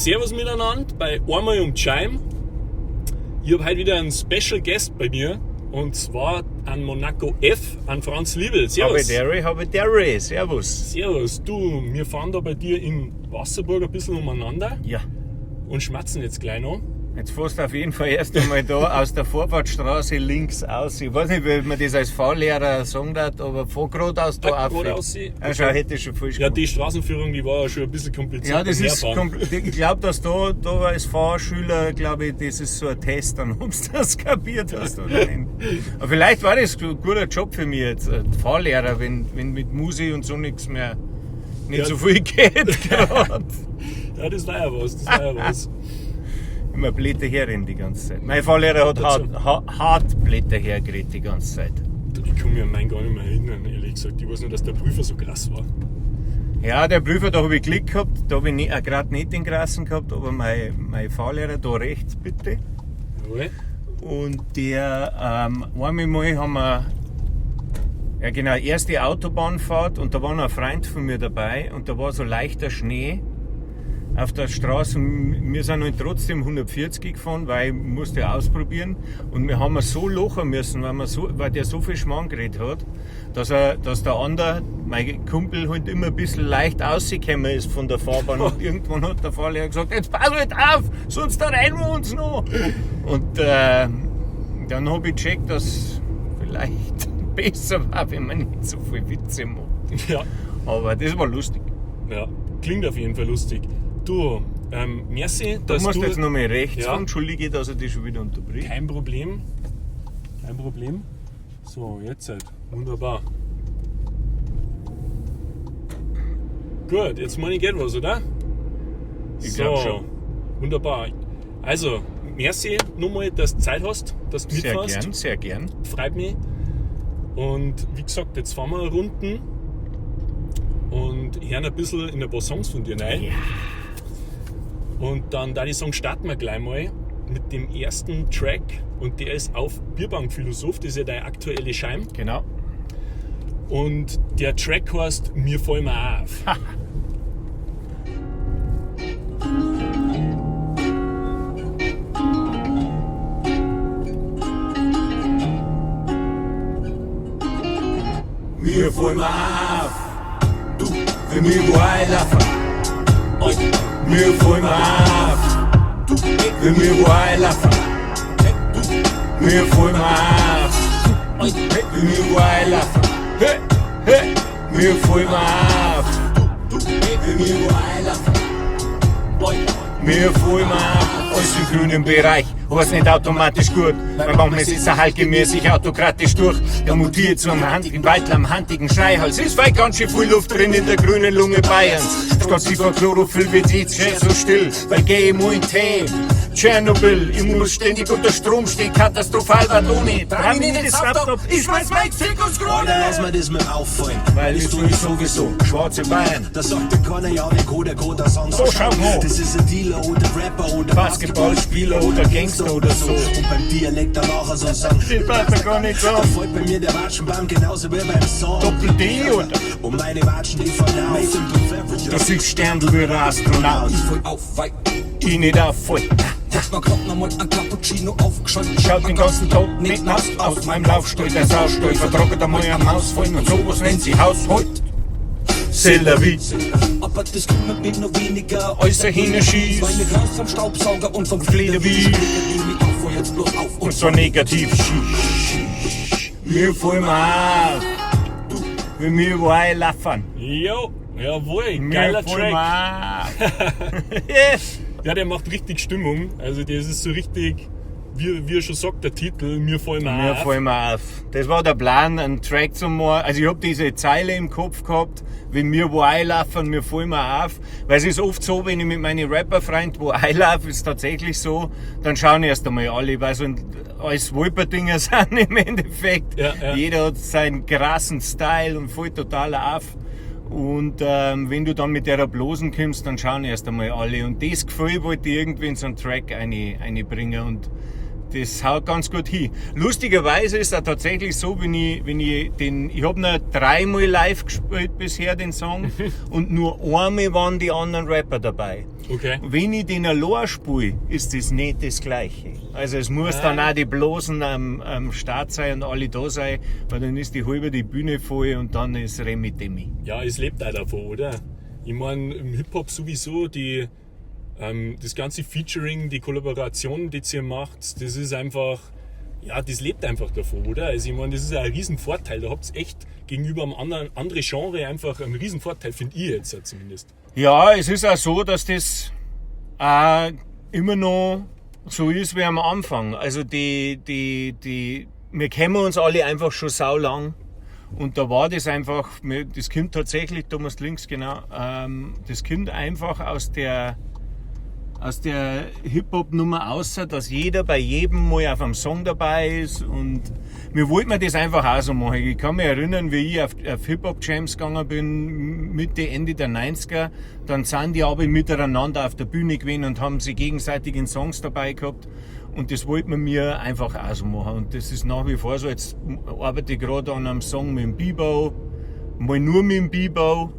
Servus miteinander bei Einmal um Scheim. Ich habe heute wieder einen Special Guest bei mir und zwar an Monaco F, an Franz Liebel. Servus. Habidere, habidere, servus. Servus, du, wir fahren da bei dir in Wasserburg ein bisschen umeinander Ja. und schmatzen jetzt gleich noch. Jetzt fährst du auf jeden Fall erst einmal da aus der Vorfahrtsstraße links aus. Ich weiß nicht, wie man das als Fahrlehrer sagen darf, aber fahr geradeaus da Ah, auf. geradeaus? Ja, schau, hätte ich schon falsch Ja, gemacht. die Straßenführung, die war ja schon ein bisschen kompliziert. Ja, das beim ist Herfahren. ich glaube, dass da als Fahrschüler, glaube ich, das ist so ein Test, dann ob du das kapiert hast oder nicht. Aber vielleicht war das ein guter Job für mich jetzt, Fahrlehrer, wenn mit Musik und so nichts mehr, nicht Ja. so viel geht gerade. Ja, das war ja was, das war ja was. Immer Blätter herrennen die ganze Zeit. Mein Fahrlehrer hat hart Blätter hergeredet die ganze Zeit. Du, ich kann mich an meinen gar nicht mehr erinnern, ehrlich gesagt. Ich weiß nur, dass der Prüfer so krass war. Ja, der Prüfer, da habe ich Glück gehabt, da habe ich gerade nicht den krassen gehabt, aber mein Fahrlehrer da rechts bitte. Jawohl. Und der, einmal mal haben wir, ja genau, erste Autobahnfahrt und da war noch ein Freund von mir dabei und da war so leichter Schnee auf der Straße und wir sind halt trotzdem 140 gefahren, weil ich musste ja ausprobieren und wir haben so lachen müssen, weil der so viel Schmarrn geredet hat, dass der andere, mein Kumpel, halt immer ein bisschen leicht rausgekommen ist von der Fahrbahn und irgendwann hat der Fahrlehrer gesagt, jetzt pass halt auf, sonst da rein wir uns noch. Und dann hab ich gecheckt, dass vielleicht besser war, wenn man nicht so viel Witze macht. Ja. Aber das war lustig. Ja, klingt auf jeden Fall lustig. Du, merci, Du dass musst du jetzt noch mal rechts Ja. fahren. Entschuldige, dass ich dich schon wieder unterbrich. Kein Problem. Kein Problem. So, jetzt halt. Wunderbar. Gut, jetzt meine ich geht was, oder? Ich so, glaub schon. Wunderbar. Also, merci nochmal, dass du Zeit hast, dass du Sehr mitfährst. gern, sehr gern. Freut mich. Und wie gesagt, jetzt fahren wir Runden und hören ein bisschen in ein paar Songs von dir rein. Ja. Und dann, da ich sagen, starten wir gleich mal mit dem ersten Track und der ist auf Bierbank Philosoph, das ist ja deine aktuelle Scheim. Genau. Und der Track heißt Mir fallen wir auf. Mir fallen wir auf, du, wenn wir wo einlaufen. Mir fallen wir auf, du, wenn wir wo einlaufen. Mir fallen wir auf, wenn wir wo einlaufen. Hey, hey, mir fallen wir auf, du, wenn wir wo einlaufen. Mir fallen wir auf, alles im grünen Bereich, aber ist nicht automatisch gut. Weil manchmal ist er halt gemäß sich autokratisch durch. Der mutiert zu einem handigen Weitl am handigen Schreihals. Ist weit ganz schön viel Luft drin in der grünen Lunge Bayerns. Statt sie vor Chlorophyll wird jetzt schön so still, weil GMO in Tee. Tschernobyl, ich muss ständig unter Strom stehen, katastrophal war ohne. Drei Minuten ist Laptop, ich schmeiß mein Zirkuskrone. Alter, lass mir das mit dem Auffallen. Weil das ich tu ich sowieso. Schwarze Bayern. Da sagt der keiner, ja, der Koda, Koda, sagen So, schau mal. Das ist ein Dealer oder Rapper oder Basketballspieler oder Gangster oder so. Und beim Dialekt danach so sagen. Das braucht man gar nicht Da sagen. fällt bei mir der Watschenbaum genauso wie beim Song. Doppel D oder? Und meine Watschen, die fallen auf. Das ist Sterndl wie ein Astronaut. Ich fall auf, weil Ich nicht auffall. ich mir grad noch mal ein Cappuccino aufgeschaltet. Schaut den ganzen Tag nicht nass aus meinem Laufstuhl, der Saustall. Vertrocknet einmal am Hausfallen und sowas nennt sie Haushalt. C'est la vie. Aber das kümmert mich noch weniger Als er hinschießt. Meine raus vom Staubsauger und vom Flederwisch. Nehme ich auf, jetzt bloß auf Und zwar negativ. Mir fallen wir auf. Wenn wir wo einlaufen. Jo, jawohl, Mir geiler fallen Track. wir auf. Ja, der macht richtig Stimmung. Also das ist so richtig, wie er schon sagt, der Titel, Mir fallen wir Mir auf. fallen wir auf. Das war der Plan, einen Track zu machen. Also ich hab diese Zeile im Kopf gehabt, wenn wir wo einlaufen, mir fallen wir auf. Weil es ist oft so, wenn ich mit meinen Rapper-Freunden wo einlaufe, ist tatsächlich so, dann schauen erst einmal alle, weil so alles Wolperdinger sind im Endeffekt. Ja, ja. Jeder hat seinen krassen Style und fällt total auf. Und wenn du dann mit der Blosen kommst, dann schauen erst einmal alle. Und das Gefühl wollte ich irgendwie in so einen Track einbringen. Und Das haut ganz gut hin. Lustigerweise ist es tatsächlich so, wenn ich den, ich habe nur dreimal live gespielt bisher, den Song, und nur einmal waren die anderen Rapper dabei. Wenn ich den allein spiele, ist das nicht das Gleiche. Also es muss dann auch die Blosen am Start sein und alle da sein, weil dann ist die halbe die Bühne voll und dann ist Remi Demi. Ja, es lebt auch davon, oder? Ich meine, im Hip-Hop sowieso, das ganze Featuring, die Kollaboration, die ihr macht, das ist einfach, ja, das lebt einfach davon, oder? Also ich meine, das ist ein Riesenvorteil. Da habt ihr echt gegenüber einem anderen andere Genre einfach einen Riesenvorteil, finde ich jetzt zumindest. Ja, es ist auch so, dass das auch immer noch so ist wie am Anfang. Also wir kennen uns alle einfach schon sau lang. Und da war das einfach, das kommt tatsächlich, Thomas links, genau, das kommt einfach aus der Hip-Hop-Nummer außer, dass jeder bei jedem mal auf einem Song dabei ist, und mir wollten wir das einfach auch so machen. Ich kann mich erinnern, wie ich auf Hip-Hop-Jams gegangen bin, Mitte, Ende der 90er, dann sind die aber miteinander auf der Bühne gewesen und haben sich gegenseitig in Songs dabei gehabt. Und das wollten wir mir einfach auch so machen. Und das ist nach wie vor so. Jetzt arbeite ich gerade an einem Song mit dem Bibo, mal nur mit dem Bibo.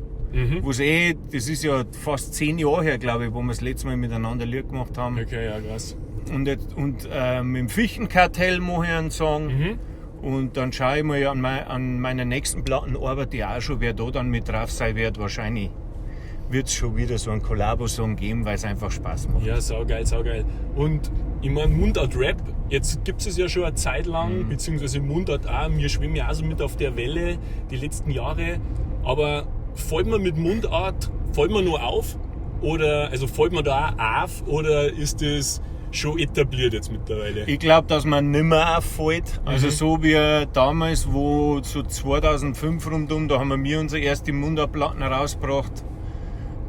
Wo's eh, das ist ja fast 10 Jahre her, glaube ich, wo wir das letzte Mal miteinander Lied gemacht haben. Okay, ja, krass. Und mit dem Fichtenkartell mache ich einen Song. Und dann schaue ich mal an meiner nächsten Platten, arbeite ich auch schon, wer da dann mit drauf sein wird. Wahrscheinlich wird es schon wieder so einen Kollabo-Song geben, weil es einfach Spaß macht. Ja, saugeil, saugeil. Und ich meine, Mundart Rap, jetzt gibt es ja schon eine Zeit lang, beziehungsweise Mundart auch, wir schwimmen ja auch so mit auf der Welle die letzten Jahre. Aber fällt man mit Mundart, fällt man nur auf? Oder, also fällt man da auch auf oder ist das schon etabliert jetzt mittlerweile? Ich glaube, dass man nimmer auffällt. Also so wie damals, wo so 2005 rundum, da haben wir unsere erste Mundartplatten rausgebracht.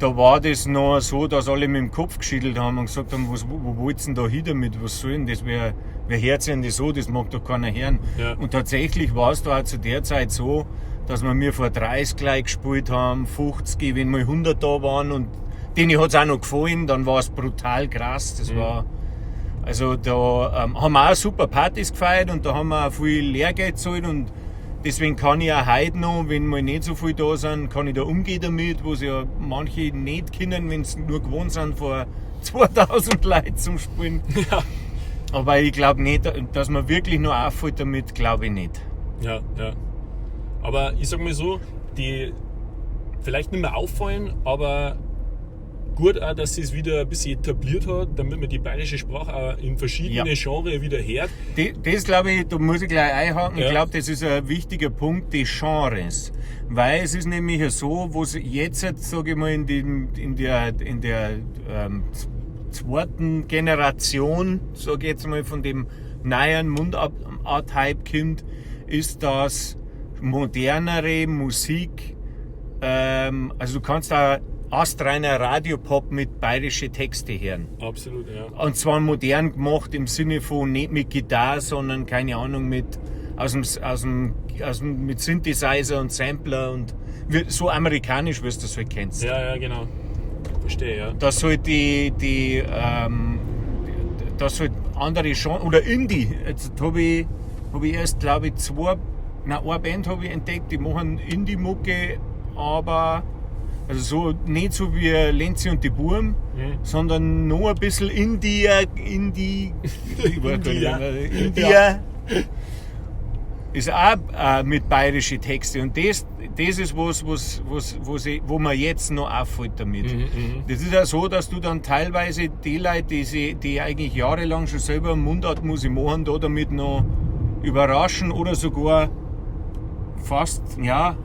Da war das noch so, dass alle mit dem Kopf geschüttelt haben und gesagt haben, was, wo wollt ihr denn da hin damit? Was soll denn das? Wer hört sich denn das so? Das mag doch keiner hören. Und tatsächlich war es da auch zu der Zeit so, dass wir mir vor 30 gleich gespielt haben, 50, wenn mal 100 da waren und denen hat es auch noch gefallen, dann war es brutal krass. Das war, also da haben wir auch super Partys gefeiert und da haben wir auch viel Lehrgeld gezahlt und deswegen kann ich auch heute noch, wenn mal nicht so viel da sind, kann ich da umgehen damit, wo sie ja manche nicht können, wenn sie nur gewohnt sind, vor 2000 Leuten zum Spielen. Aber ich glaube nicht, dass man wirklich noch auffällt damit, glaube ich nicht. Ja. Aber ich sag mal so, die vielleicht nicht mehr auffallen, aber gut auch, dass sie es wieder ein bisschen etabliert hat, damit man die bayerische Sprache auch in verschiedene Genres wieder hört. Das glaube ich, da muss ich gleich einhaken. Ich glaube, das ist ein wichtiger Punkt, die Genres. Weil es ist nämlich ja so, wo es jetzt, sage ich mal, in der zweiten Generation, sage ich jetzt mal, von dem neuen Mundart-Hype kommt, ist, dass modernere Musik, also du kannst da astreiner Radiopop mit bayerischen Texte hören. Absolut, ja. Und zwar modern gemacht im Sinne von nicht mit Gitarre, sondern keine Ahnung, mit, aus dem, mit Synthesizer und Sampler und so amerikanisch, wie du das halt kennst. Ja, genau. Verstehe, ja. Dass halt dass halt andere Genre, oder Indie, jetzt hab ich erst, glaube ich, zwei, nein, eine Band habe ich entdeckt, die machen Indie-Mucke, aber also so nicht so wie Lenzi und die Buam, sondern noch ein bisschen Indie, Indie, ich weiß gar nicht India. mehr, India. Ist auch mit bayerischen Texte und das ist was, wo man jetzt noch auffällt damit. Das ist auch so, dass du dann teilweise die Leute, die eigentlich jahrelang schon selber Mundartmusik machen, da damit noch überraschen oder sogar fast, ja,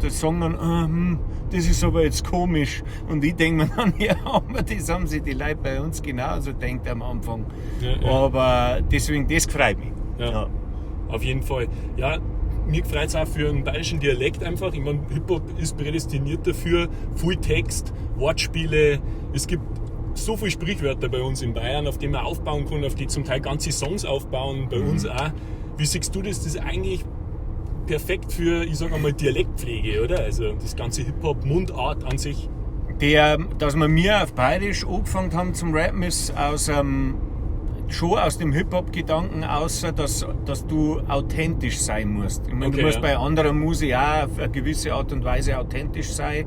das sagen dann, das ist aber jetzt komisch. Und ich denke mir dann, ja, aber das haben sich die Leute bei uns genauso gedacht am Anfang. Aber deswegen, das freut mich. Ja. Auf jeden Fall. Ja, mir freut es auch für einen bayerischen Dialekt einfach. Ich meine, Hip-Hop ist prädestiniert dafür. Viel Text, Wortspiele. Es gibt so viele Sprichwörter bei uns in Bayern, auf die man aufbauen kann, auf die zum Teil ganze Songs aufbauen, bei uns auch. Wie siehst du das? Das ist eigentlich perfekt für, ich sag einmal, Dialektpflege, oder? Also das ganze Hip-Hop, Mundart an sich. Dass wir mir auf Bayerisch angefangen haben zum Rappen, ist aus einem schon aus dem Hip-Hop-Gedanken außer, dass du authentisch sein musst. Ich meine, Okay, du musst ja. bei anderer Musik auch auf eine gewisse Art und Weise authentisch sein,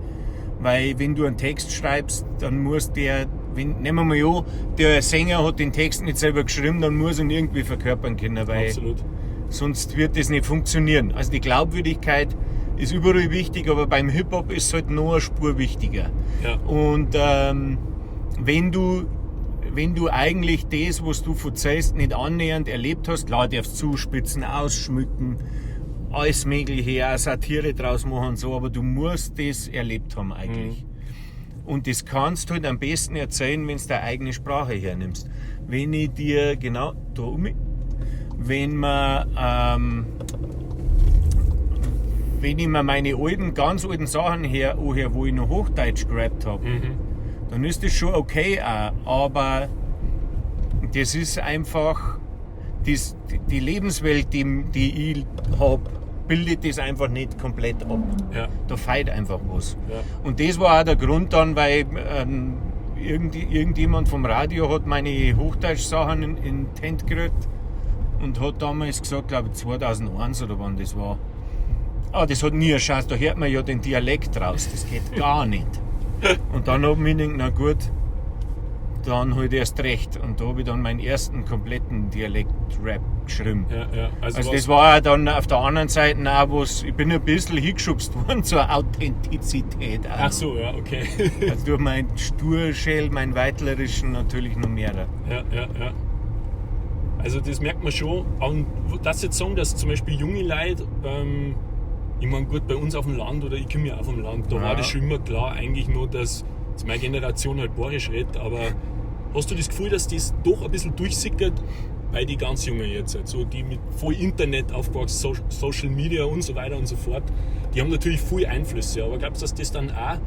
weil wenn du einen Text schreibst, dann muss der, wenn, nehmen wir mal an, der Sänger hat den Text nicht selber geschrieben, dann muss er ihn irgendwie verkörpern können, weil Absolut. sonst wird das nicht funktionieren. Also die Glaubwürdigkeit ist überall wichtig, aber beim Hip-Hop ist es halt noch eine Spur wichtiger. Ja. Und wenn du eigentlich das, was du verzeihst, nicht annähernd erlebt hast, klar, darfst zuspitzen, ausschmücken, alles Mögliche, auch Satire draus machen und so, aber du musst das erlebt haben eigentlich. Und das kannst du halt am besten erzählen, wenn du deine eigene Sprache hernimmst. Wenn ich dir, genau, da um, wenn man, wenn ich mir meine alten, ganz alten Sachen her, anhöre, wo ich noch Hochdeutsch gerappt habe, dann ist das schon okay auch, aber das ist einfach, das, die Lebenswelt, die ich hab, bildet das einfach nicht komplett ab. Ja. Da fehlt einfach was. Ja. Und das war auch der Grund dann, weil irgendjemand vom Radio hat meine Hochdeutsch-Sachen in die Hände gekriegt und hat damals gesagt, glaube ich 2001 oder wann das war, ah, das hat nie eine Chance, da hört man ja den Dialekt raus, das geht gar nicht. Und dann hab ich mir gedacht, na gut, dann halt erst recht. Und da hab ich dann meinen ersten kompletten Dialekt-Rap geschrieben. Ja, ja. Also was- das war ja dann auf der anderen Seite auch was, ich bin ein bisschen hingeschubst worden zur Authentizität. Auch. Ach so, ja, okay. Also durch meinen Sturschäl, meinen Weitlerischen natürlich noch mehr. Ja, ja, ja. Also das merkt man schon. Und das jetzt sagen, dass zum Beispiel junge Leute, ich meine, gut, bei uns auf dem Land oder ich komme ja auch vom Land, da Ja. war das schon immer klar eigentlich nur, dass jetzt meine Generation halt bayerisch redet, aber hast du das Gefühl, dass das doch ein bisschen durchsickert bei den ganz Jungen jetzt, halt, so die mit voll Internet aufgewachsen, Social Media und so weiter und so fort, die haben natürlich viel Einflüsse, aber glaubst du, dass das dann auch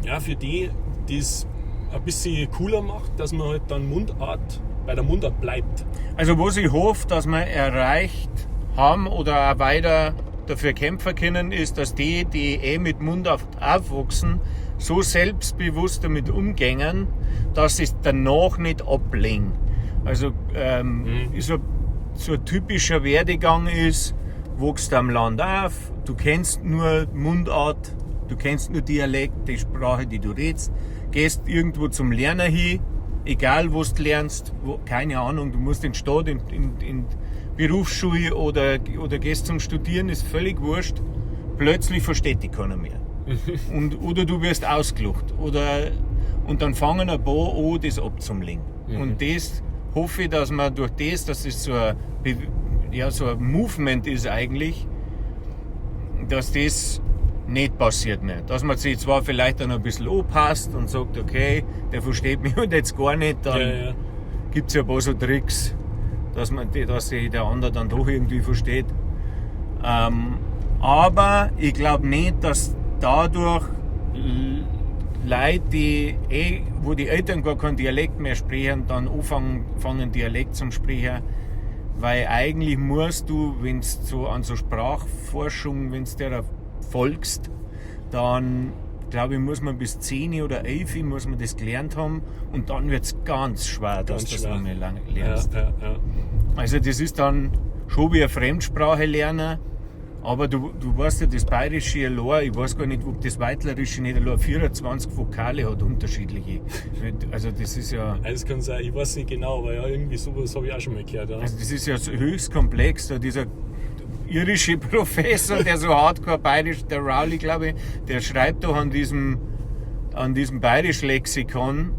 ja, für die, die es ein bisschen cooler macht, dass man halt dann Mundart, bei der Mundart bleibt? Also was ich hoffe, dass wir erreicht haben oder auch weiter dafür kämpfen können, ist, dass die, die eh mit Mundart aufwachsen, so selbstbewusst damit umgehen, dass sie es danach nicht ablehnen. Also ist so ein typischer Werdegang ist, wächst am Land auf, du kennst nur Mundart, du kennst nur Dialekt, die Sprache, die du redest, gehst irgendwo zum Lernen hin, egal wo du lernst, wo, keine Ahnung, du musst in die Stadt, in Berufsschule oder gehst zum Studieren, ist völlig wurscht, plötzlich versteht dich keiner mehr. Oder du wirst ausgelacht. Und dann fangen ein paar an, das abzulegen. Und das hoffe ich, dass man durch das, dass es so ein, ja, so ein Movement ist eigentlich, dass das nicht passiert mehr. Dass man sich zwar vielleicht dann ein bisschen anpasst und sagt, okay, der versteht mich und jetzt gar nicht, dann Ja, ja. gibt's ja ein paar so Tricks, dass sich der andere dann doch irgendwie versteht. Aber ich glaub nicht, dass dadurch Leute, die wo die Eltern gar keinen Dialekt mehr sprechen, dann anfangen Dialekt zum Sprechen. Weil eigentlich musst du, wenn's so an so Sprachforschung, wenn's der folgst, dann glaube ich, muss man bis 10 oder 11 muss man das gelernt haben und dann wird's ganz schwer, dass Ganz du das schwer. noch mehr lang lernst. Ja, ja, ja. Also das ist dann schon wie eine Fremdsprache lernen, aber du weißt ja, das Bayerische allein, ich weiß gar nicht, ob das Weitlerische nicht allein 24 Vokale hat, unterschiedliche. Also das ist ja... Also das kann sein, ich weiß nicht genau, aber ja, irgendwie sowas habe ich auch schon mal gehört. Ja. Also das ist ja so höchst komplex, da dieser irische Professor, der so hardcore bayerisch, der Rowley, glaube ich, der schreibt doch an diesem Bayerisch-Lexikon,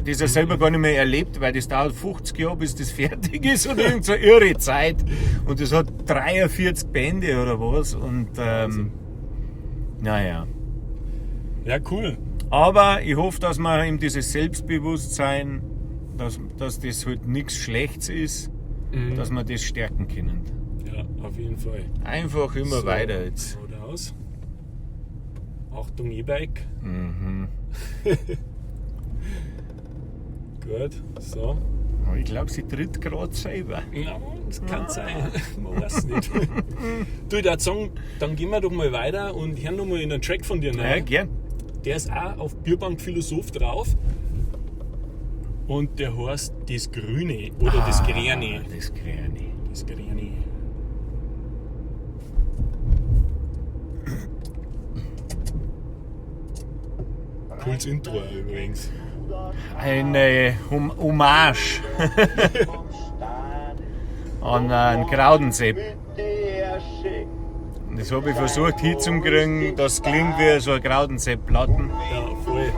das er selber gar nicht mehr erlebt, weil das dauert 50 Jahre, bis das fertig ist und irgend so irre Zeit. Und das hat 43 Bände oder was. Und naja. Ja, cool. Aber ich hoffe, dass man eben dieses Selbstbewusstsein, dass das halt nichts Schlechtes ist, dass wir das stärken können. Ja, auf jeden Fall. Einfach immer So, weiter jetzt. Oder aus. Achtung, E-Bike. Gut, so. Aber ich glaub, sie tritt grad selber. Ja, das kann sein. Man weiß nicht. Du, ich würd sagen, dann gehen wir doch mal weiter und hören noch mal in einen Track von dir Ja, rein. gern. Der ist auch auf Bierbank Philosoph drauf. Und der heißt Das Grüne oder Das Grüne. Ah, Das Grüne. Das Grüne. Cooles Intro übrigens. Eine Hommage an einen Graudensepp. Das habe ich versucht hinzukriegen, das klingt wie so eine Graudensepp-Platten. Ja, voll.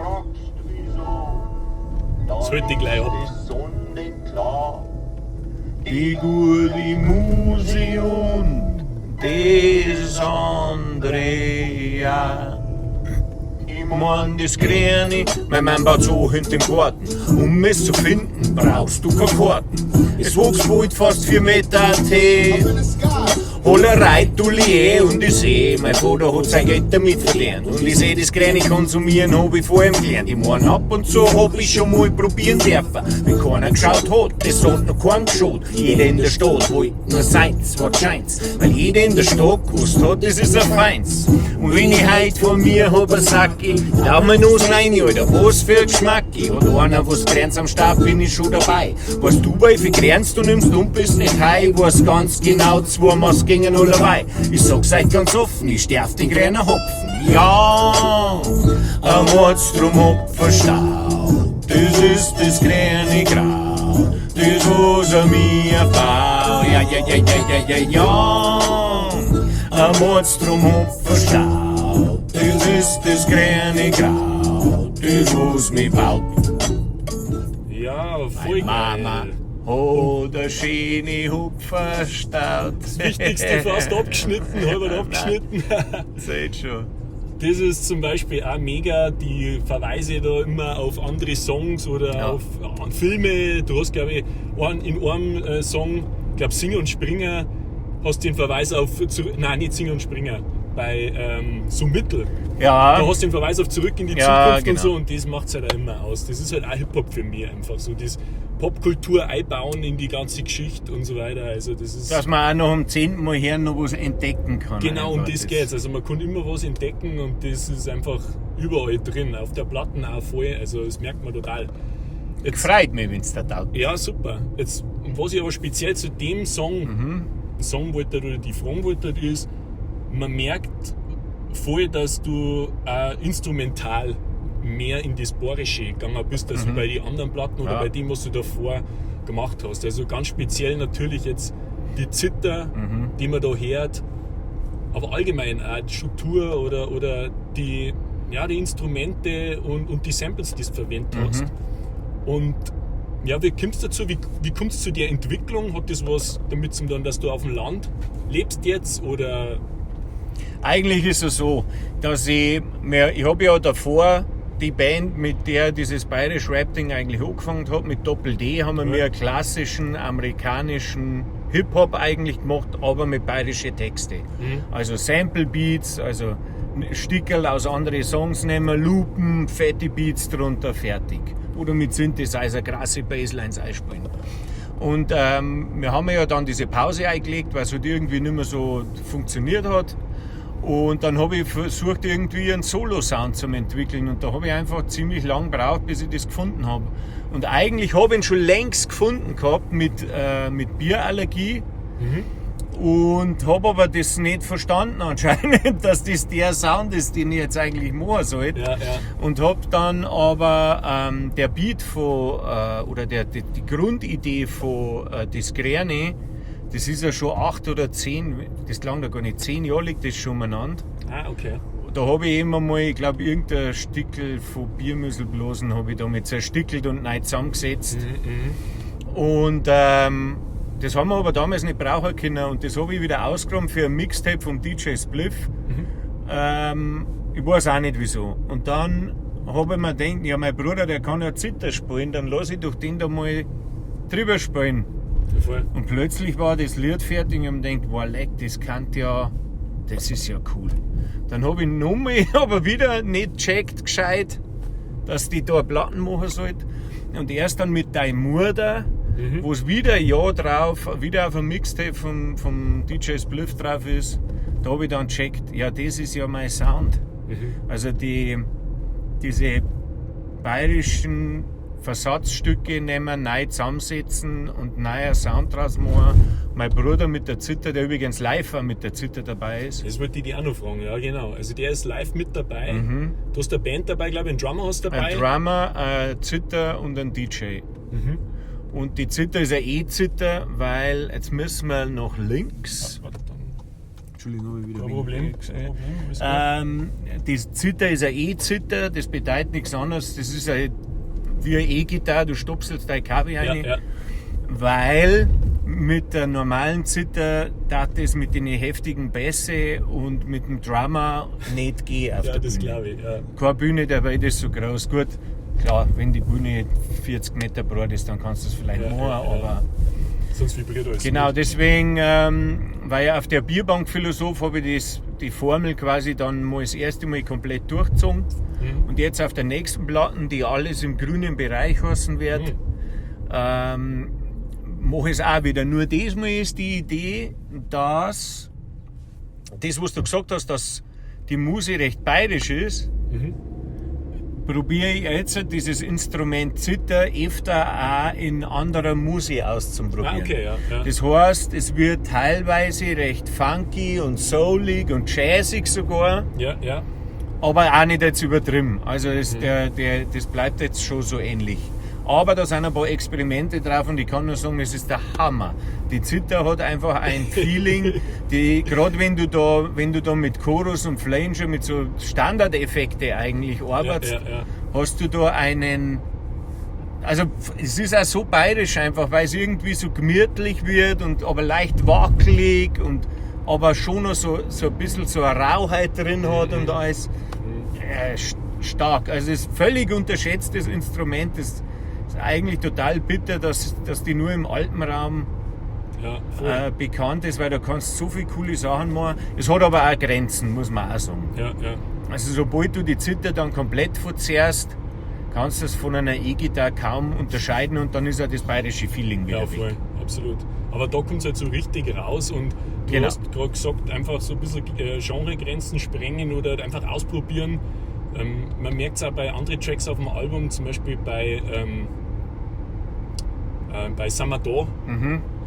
Das holt dich gleich ab. Die gute Muse und das Andrea. Ich mein, das Grüne, mein Mann baut so hinter dem Garten. Um es zu finden, brauchst du keine Karten. Es wuchs wohl fast 4 Meter tief. Hollerei, Tullier und ich seh, mein Vater hat sein Geld damit verdient. Und ich seh, das Grüne konsumieren hab ich vor ihm gelernt. Ich mein, ab und zu hab ich schon mal probieren dürfen. Wenn keiner geschaut hat, das hat noch keinem geschaut. Jeder in der Stadt wollt nur seins, was scheint's. Weil jeder in der Stadt gewusst hat, das ist ein Feins. Und wenn ich heut von mir hab, a Sack, ich dau mir Nose rein, Alter, was für ein Geschmack. Ich hat einer, was Grenz am Stab, bin ich schon dabei. Weißt du, wie viel Grenz du nimmst und bist nicht high, weiß ganz genau, zwei Maß gingen nur dabei. Ich sag's euch ganz offen, ich darf den grünen Hopfen. Ja, ein Mordstrom Hopferstau, das ist das grüne Grau, das was er mir bau. Ja, ja, ja, ja, ja, ja, ja, ein Mordstrom Hopferstau, das ist das grüne Grau, das was mich baut. Ja, voll Mama geil. hat eine schöne Hupferstaud. Das Wichtigste fast abgeschnitten, halber abgeschnitten. Seht schon. Das ist zum Beispiel auch mega, die Verweise da immer auf andere Songs oder Ja. auf an Filme. Du hast, glaube ich, in einem Song, ich glaube Singer und Springer, hast den Verweis auf, nein, nicht Singer und Springer, bei So Mittel. Ja. Da hast du den Verweis auf Zurück in die Ja, Zukunft genau. und so und das macht's halt auch immer aus. Das ist halt auch Hip-Hop für mich einfach so, das Popkultur einbauen in die ganze Geschichte und so weiter. Also das ist... Dass man auch noch am 10. Mal hören noch was entdecken kann. Genau, um einfach. das geht's. Also man kann immer was entdecken und das ist einfach überall drin, auf der Platten auch voll. Also das merkt man total. Jetzt, Freut mich, wenn's da taugt. ja, super. Jetzt, was ich aber speziell zu dem Song, Song wollte oder die Frage wollte, ist, man merkt voll, dass du instrumental mehr in das Bayerische gegangen bist, als bei den anderen Platten oder Ja. bei dem, was du davor gemacht hast. Also ganz speziell natürlich jetzt die Zither, die man da hört, aber allgemein auch die Struktur oder die, ja, die Instrumente und die Samples, die du verwendet hast. Und ja, wie kommst du dazu? Wie kommst du zu der Entwicklung? Hat das was damit zu tun, dass du auf dem Land lebst jetzt? Oder Eigentlich ist es so, dass ich habe ja davor die Band, mit der dieses bayerisch Rap-Ding eigentlich angefangen hat, mit Doppel D, haben wir mir klassischen amerikanischen Hip-Hop eigentlich gemacht, aber mit bayerischen Texte. Also Sample Beats, also Stickerl aus anderen Songs nehmen, Loopen, fette Beats drunter, fertig. Oder mit Synthesizer krasse Basslines einspielen. Und wir haben ja dann diese Pause eingelegt, weil es halt irgendwie nicht mehr so funktioniert hat. Und dann habe ich versucht, irgendwie einen Solo-Sound zu entwickeln. Und da habe ich einfach ziemlich lang gebraucht, bis ich das gefunden habe. Und eigentlich habe ich ihn schon längst gefunden gehabt mit Bierallergie. Und habe aber das nicht verstanden anscheinend, dass das der Sound ist, den ich jetzt eigentlich machen sollte. Ja, ja. Und hab dann aber der Beat von, oder die Grundidee von das Grüne, das ist ja schon 8 oder 10, das klang da gar nicht, 10 Jahre liegt das schon umeinander. Ah, okay. Da habe ich immer mal, ich glaube, irgendein Stickel von Biermüsselblasen habe ich damit zerstickelt und neu zusammengesetzt. Und das haben wir aber damals nicht brauchen können und das habe ich wieder ausgeräumt für ein Mixtape vom DJ Spliff. Ich weiß auch nicht wieso. Und dann habe ich mir gedacht, ja, mein Bruder, der kann ja Zither spielen, dann lass ich doch den da mal drüber spielen. Ja, voll. Und plötzlich war das Lied fertig und ich hab mir gedacht, wow, leck, das kann ja, das ist ja cool. Dann habe ich nochmal, aber wieder nicht gecheckt, gescheit, dass die da Platten machen sollte. Und erst dann mit Dein Mutter, wo es wieder ein Jahr drauf, wieder auf einem Mixtape vom DJ Spliff drauf ist, da habe ich dann gecheckt, ja, das ist ja mein Sound. Also diese bayerischen, Versatzstücke nehmen, neu zusammensetzen und neuer Sound draus machen. Mein Bruder mit der Zither, der übrigens live auch mit der Zither dabei ist. Das wollte ich dich auch noch fragen, ja genau. Also der ist live mit dabei. Du hast eine Band dabei, glaube ich, einen Drummer hast du dabei. Mhm. Ein Drummer, eine Zither und ein DJ. Und die Zither ist eine E-Zither, weil jetzt müssen wir nach links. Warte, dann. Entschuldigung, habe ich wieder Kein wegen Problem. Links, Kein Problem, alles gut. Die Zither ist eine E-Zither, das bedeutet nichts anderes. Das ist eine, wie eine E-Gitarre, du stopselst dein Kabel Ja, rein, ja. weil mit der normalen Zither darf das mit den heftigen Bässe und mit dem Drummer nicht gehen auf Ja, der das Bühne. glaube ich. Ja. Keine Bühne der Welt ist so groß. Gut, klar, wenn die Bühne 40 Meter breit ist, dann kannst du das vielleicht Ja, machen, ja, ja. aber Sonst vibriert alles. Genau, mit. deswegen, weil ja auf der Bierbank-Philosoph habe ich das, die Formel quasi dann mal das erste Mal komplett durchgezogen. Und jetzt auf der nächsten Platten, die alles im grünen Bereich heißen wird, mache ich es auch wieder. Nur diesmal ist die Idee, dass das, was du gesagt hast, dass die Musik recht bayerisch ist, probiere ich jetzt dieses Instrument Zither öfter auch in anderer Musik auszuprobieren. Ah, okay, ja, ja. Das heißt, es wird teilweise recht funky und soulig und jazzig sogar, Ja, ja. aber auch nicht jetzt übertrieben. Also das, das bleibt jetzt schon so ähnlich. Aber da sind ein paar Experimente drauf und ich kann nur sagen, es ist der Hammer. Die Zither hat einfach ein Feeling, die gerade wenn du da mit Chorus und Flanger, mit so Standardeffekte eigentlich arbeitest, Ja, ja, ja. hast du da einen. Also es ist auch so bayerisch einfach, weil es irgendwie so gemütlich wird und aber leicht wackelig und aber schon noch so ein bisschen so eine Rauheit drin hat und alles. Stark. Also es ist völlig unterschätztes Instrument. Es ist eigentlich total bitter, dass die nur im Alpenraum Ja, voll. bekannt ist, weil da kannst du so viele coole Sachen machen. Es hat aber auch Grenzen, muss man auch sagen. Ja, ja. Also sobald du die Zither dann komplett verzehrst, kannst du es von einer E-Gitarre kaum unterscheiden und dann ist auch das bayerische Feeling wieder Ja, weg. voll, absolut. Aber da kommt es halt so richtig raus und du hast gerade gesagt, einfach so ein bisschen Genregrenzen sprengen oder halt einfach ausprobieren. Man merkt es auch bei anderen Tracks auf dem Album, zum Beispiel bei Samador.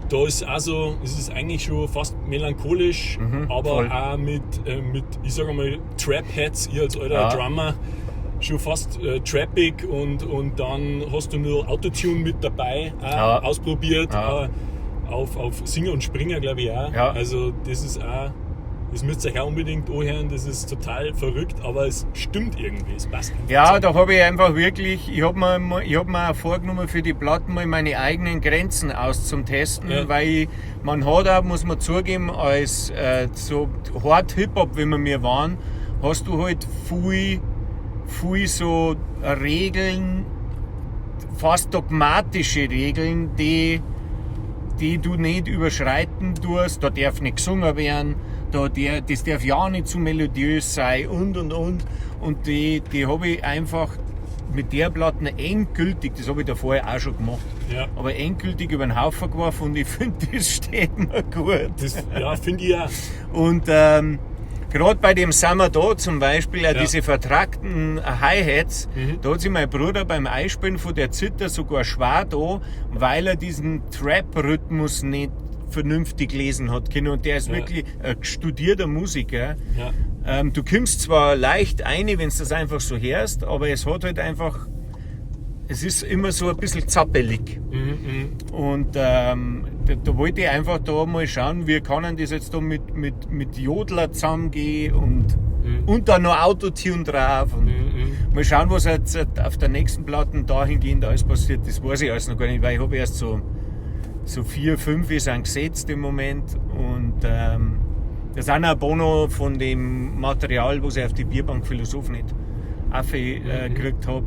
Da ist auch so, es ist eigentlich schon fast melancholisch, aber auch mit, ich sag mal, Trap-Heads, ich als alter Drummer, schon fast trappig und dann hast du nur Autotune mit dabei, auch ausprobiert, auf Singer und Springer, glaube ich auch. Also das ist auch, das müsst ihr euch auch unbedingt anhören, das ist total verrückt, aber es stimmt irgendwie, es passt einfach Ja, zusammen. da habe ich einfach wirklich, ich habe mir auch vorgenommen, für die Platten mal meine eigenen Grenzen auszutesten, weil ich, man hat auch, muss man zugeben, als so hart Hip-Hop, wie wir mir waren, hast du halt viel, viel so Regeln, fast dogmatische Regeln, die du nicht überschreiten tust. Da darf nicht gesungen werden, das darf ja nicht zu melodiös sein und, und, und. Und die habe ich einfach mit der Platten endgültig, das habe ich da vorher auch schon gemacht, aber endgültig über den Haufen geworfen und ich finde, das steht mir gut. Das, ja, finde ich auch. Und gerade bei dem Summer da zum Beispiel, auch diese vertrackten Hi-Hats, da hat sich mein Bruder beim Einspielen von der Zither sogar schwer da, weil er diesen Trap-Rhythmus nicht vernünftig lesen hat können. Und der ist wirklich ein studierter Musiker. Du kommst zwar leicht rein, wenn du das einfach so hörst, aber es hat halt einfach, es ist immer so ein bisschen zappelig. Und da wollte ich einfach da mal schauen, wie kann denn das jetzt da mit Jodler zusammengehen und dann noch Autotune drauf. Und mal schauen, was jetzt auf der nächsten Platte dahingehend alles passiert. Das weiß ich alles noch gar nicht, weil ich habe erst so 4, 5 sind gesetzt im Moment. Und das sind auch ein paar noch von dem Material, was ich auf die Bierbank Philosoph nicht gekriegt hab.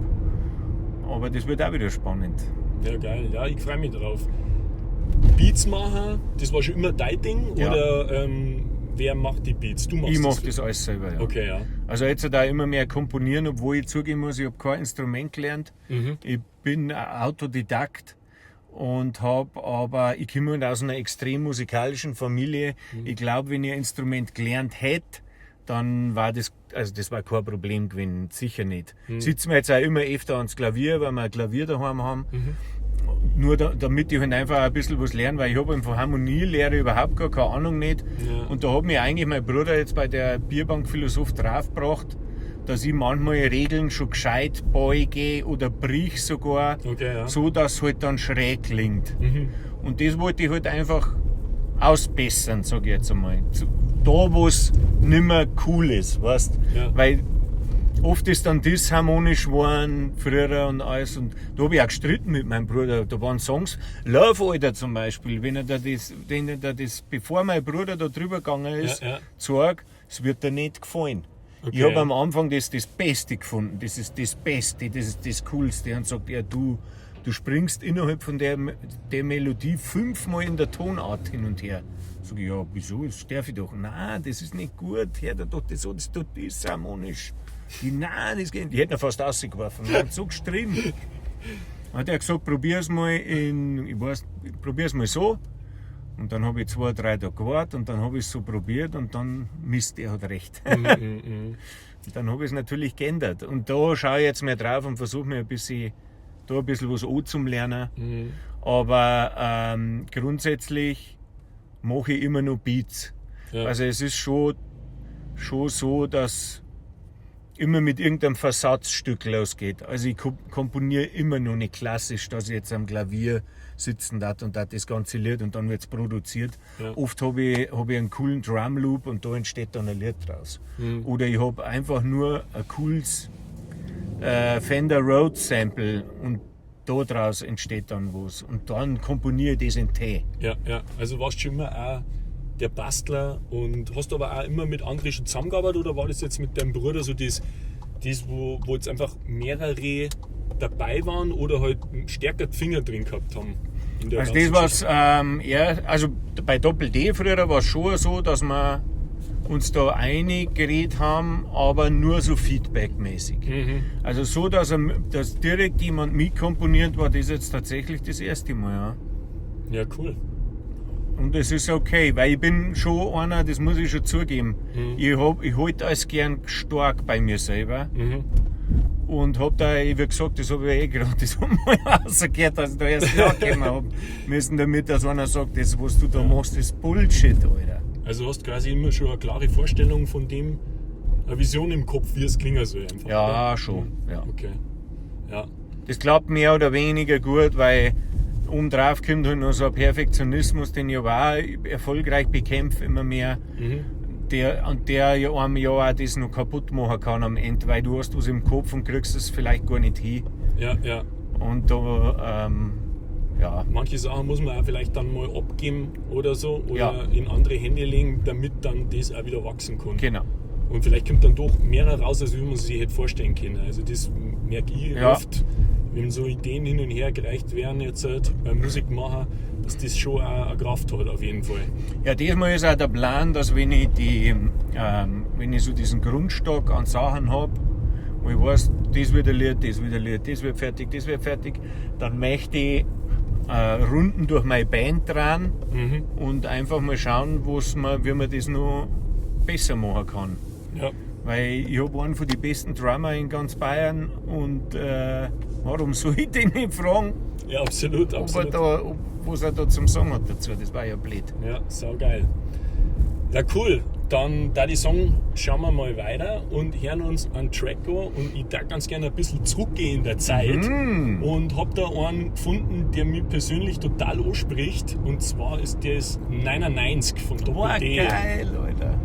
Aber das wird auch wieder spannend. Ja, geil. Ja, ich freu mich drauf. Beats machen, das war schon immer dein Ding? Ja. Oder wer macht die Beats? Du machst Ich das? mach das alles selber, ja. Okay, ja. Also jetzt da immer mehr komponieren, obwohl ich zugeben muss, ich hab kein Instrument gelernt. Ich bin Autodidakt und hab aber, ich komme halt aus einer extrem musikalischen Familie. Ich glaub, wenn ich ein Instrument gelernt hätte, dann war das, also das war kein Problem gewesen, sicher nicht. Sitzen wir jetzt auch immer öfter ans Klavier, weil wir ein Klavier daheim haben. Nur da, damit ich halt einfach ein bisschen was lerne, weil ich habe von Harmonielehre überhaupt gar keine Ahnung nicht. Ja. Und da hat mich eigentlich mein Bruder jetzt bei der Bierbank-Philosoph draufgebracht, dass ich manchmal Regeln schon gescheit beuge oder brich sogar, Okay, ja. so dass halt dann schräg klingt. Und das wollte ich halt einfach ausbessern, sag ich jetzt einmal. Da, wo es nimmer cool ist, weißt? Ja. Weil oft ist dann disharmonisch geworden, früher und alles. Und da habe ich auch gestritten mit meinem Bruder. Da waren Songs, Love Alter zum Beispiel, wenn er da das, wenn er da das, bevor mein Bruder da drüber gegangen ist, Ja, ja. zeig, es wird dir nicht gefallen. Okay, Ich habe ja. am Anfang das Beste gefunden, das ist das Beste, das ist das Coolste. Und sagt er, du springst innerhalb von der Melodie fünfmal in der Tonart hin und her. Sag ich, ja, wieso? Das darf ich doch. Nein, das ist nicht gut. Hör dir doch das an, das tut disharmonisch. Ich, nein, das geht nicht. Ich hätte ihn fast rausgeworfen. Wir haben so gestritten. Hat er gesagt, probier's mal in, ich weiß, probier's mal so. Und dann habe ich 2, 3 Tage gewartet und dann habe ich es so probiert und dann, Mist, er hat recht. Und dann habe ich es natürlich geändert. Und da schaue ich jetzt mehr drauf und versuche mir ein bisschen, da ein bisschen was anzulernen. Aber grundsätzlich mache ich immer nur Beats. Ja. Also es ist schon so, dass immer mit irgendeinem Versatzstück losgeht. Also ich komponiere immer noch nicht klassisch, dass ich jetzt am Klavier sitzen darf und das ganze Lied und dann wird's produziert. Ja. Oft habe ich einen coolen Drum Loop und da entsteht dann ein Lied draus. Oder ich habe einfach nur ein cooles Fender Rhodes Sample und da draus entsteht dann was. Und dann komponiere ich das in T. Ja, ja. Also warst du schon immer auch der Bastler und hast aber auch immer mit anderen schon zusammengearbeitet oder war das jetzt mit deinem Bruder so das wo jetzt einfach mehrere dabei waren oder halt stärker die Finger drin gehabt haben? In der Also ganzen das war's, also bei Doppel D früher war es schon so, dass wir uns da einig geredet haben, aber nur so feedbackmäßig. Also so, dass direkt jemand mitkomponiert, war das jetzt tatsächlich das erste Mal. Ja. Ja, cool. Und es ist okay, weil ich bin schon einer, das muss ich schon zugeben, ich halte alles gern stark bei mir selber. Und hab da, wie gesagt, das hab ich ja eh gerade das mal rausgehört, dass ich da erst nachgegeben hab müssen, damit, dass einer sagt, das, was du da machst, ist Bullshit, Alter. Also hast quasi immer schon eine klare Vorstellung von dem, eine Vision im Kopf, wie es klingen soll einfach. Ja, oder? schon. Ja. Okay. Ja. Das klappt mehr oder weniger gut, weil obendrauf kommt halt noch so ein Perfektionismus, den ich aber auch erfolgreich bekämpfe immer mehr. Der ja einem ja auch das noch kaputt machen kann am Ende, weil du hast was im Kopf und kriegst es vielleicht gar nicht hin. Ja, ja. Und da, ja. Manche Sachen muss man auch vielleicht dann mal abgeben oder so oder Ja. in andere Hände legen, damit dann das auch wieder wachsen kann. Genau. Und vielleicht kommt dann doch mehr raus, als wie man sich hätte vorstellen können. Also das merke ich Ja. oft, wenn so Ideen hin und her gereicht werden jetzt halt beim Musikmacher, dass das schon auch eine Kraft hat auf jeden Fall. Ja, diesmal ist auch der Plan, dass wenn ich wenn ich so diesen Grundstock an Sachen hab, wo ich weiß, das wird ein Lied, das wird ein Lied, das wird fertig, das wird fertig, dann möchte ich Runden durch meine Band dran und einfach mal schauen, wie man das noch besser machen kann. Ja. Weil ich hab einen von den besten Drummer in ganz Bayern und warum soll ich den nicht fragen, Ja, absolut, absolut. was er da zum Sagen hat dazu, das war ja blöd. Ja, saugeil. Ja, cool. Dann, da die Song, schauen wir mal weiter und hören uns einen Track an. Und ich darf ganz gerne ein bisschen zurückgehen in der Zeit. Und hab da einen gefunden, der mich persönlich total anspricht. Und zwar ist das 99 von Doppel Boah, D. geil, Alter.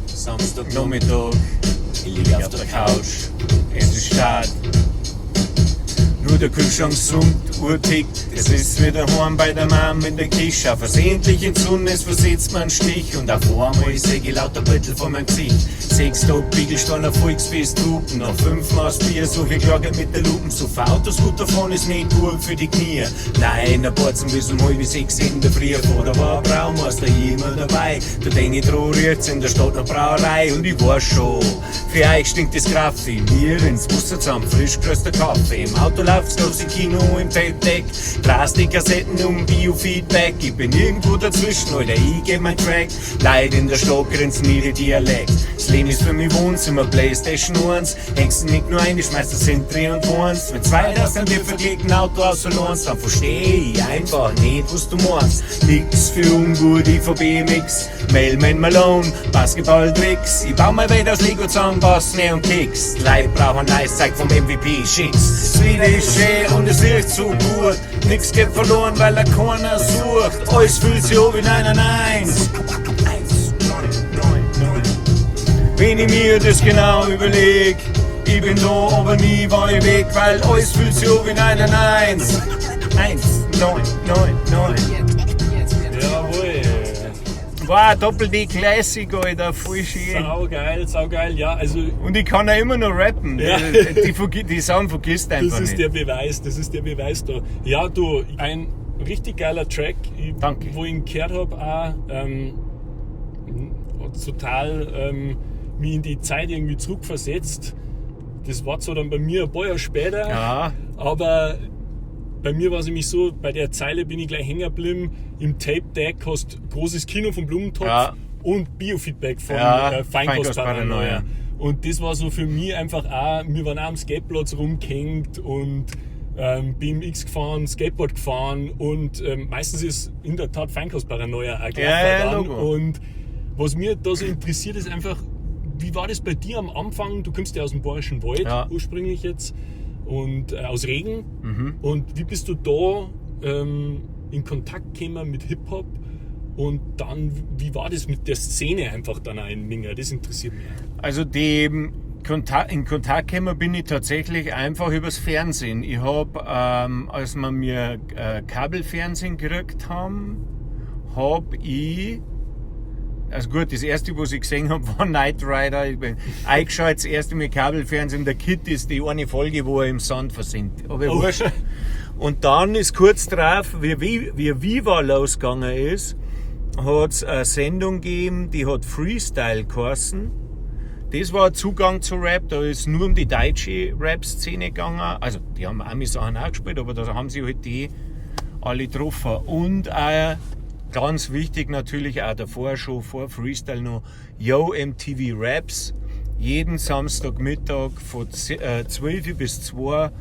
Samstagnachmittag, ich lieg auf der Couch, es ist Start. Nur der Kühlschrank summt, Uhr tickt, es ist wieder heim bei der Mom in der Kische. Versehentlich in Sonne, es versetzt man einen Stich und auf einmal seh ich lauter Büttel vor meinem Gesicht. 6 Tag Biegelsteiner Volksfest Hupen, nach 5 Maß Bier suche ich Klage mit der Lupen. So Autos gut davon ist nicht gut für die Knie. Nein, ein paar zum bis um 5:30 in der Früh. Vor der war Braumeister immer dabei. Da denk ich dran, rührt's in der Stadt noch Brauerei. Und ich weiß schon, für euch stinkt das Graffi. Mir ins Wasser zusammen, frisch geröster Kaffee. Im Auto läuft's große Kino, im Telefon Tape Deck. Drast die Kassetten um Biofeedback. Ich bin irgendwo dazwischen, Alter, ich geb mein Track. Leid in der Stadt grinsen ihre Dialekt. Das Leben ist für mich Wohnzimmer, Playstation 1. Hängst du nicht nur ein, die schmeißt das hin, dreh und wohnst. Wenn zwei das an dir verklicken, Auto aus und dann versteh ich einfach nicht, was du meinst. Nix für ungut, IVB Mix, Mailman Malone, Basketball-Tricks. Ich bau mal wieder aus Lego zusammen, Bass, Schnee und Kicks. Leute brauchen neues Zeug vom MVP, Schicks. Das Lied ist schön und es riecht so gut. Nix geht verloren, weil er keiner sucht. Alles fühlt sich an wie 991. 1, 9, 9, 9. Wenn ich mir das genau überleg, ich bin da, aber nie war ich weg, weil alles fühlt sich an wie 991. 1, 9, 9, 9. Jawohl. Wow, Doppel-D Classic, Alter, voll schön. Saugeil, saugeil. Ja, also Und ich kann ja immer noch rappen. Ja. Die Sachen vergisst einfach das ist nicht. der Beweis, das ist der Beweis da. Ja, du, ein richtig geiler Track, ich, Danke. wo ich ihn gehört habe, auch, hat total mich in die Zeit irgendwie zurückversetzt. Das war zwar dann bei mir ein paar Jahre später, Ja. aber bei mir war es nämlich so, bei der Zeile bin ich gleich hängen geblieben. Im Tape Deck hast großes Kino von Blumentopf Ja. und Biofeedback von Ja, Feinkost Feinkost Paranoia. Paranoia. Und das war so für mich einfach auch, wir waren auch am Skateplatz rumgehängt und BMX gefahren, Skateboard gefahren und meistens ist in der Tat Feinkost Paranoia auch gelaufen Ja, ja, dann. Logo. Und was mir da so interessiert, ist einfach, wie war das bei dir am Anfang? Du kommst ja aus dem Bayerischen Wald Ja. ursprünglich jetzt und aus Regen. Mhm. Und wie bist du da in Kontakt gekommen mit Hip-Hop? Und dann, wie war das mit der Szene einfach dann auch in Minga? Das interessiert mich. auch. Also in Kontakt gekommen bin ich tatsächlich einfach übers Fernsehen. Ich hab, als wir mir Kabelfernsehen gekriegt haben, hab ich, also gut, das erste, was ich gesehen hab, war Knight Rider. Ich bin eingeschaltet, das erste mit Kabelfernsehen. Der Kid ist die eine Folge, wo er im Sand versinkt. Aber Oh. wurscht. Und dann ist kurz drauf, wie Viva losgegangen ist, hat's eine Sendung gegeben, die hat Freestyle geheißen. Das war Zugang zu Rap, da ist nur um die deutsche Rap-Szene gegangen. Also, die haben Ami-Sachen auch gespielt, aber da haben sie halt die alle getroffen. Und auch ganz wichtig natürlich auch davor schon, vor Freestyle noch, Yo MTV Raps. Jeden Samstagmittag von 12 bis 2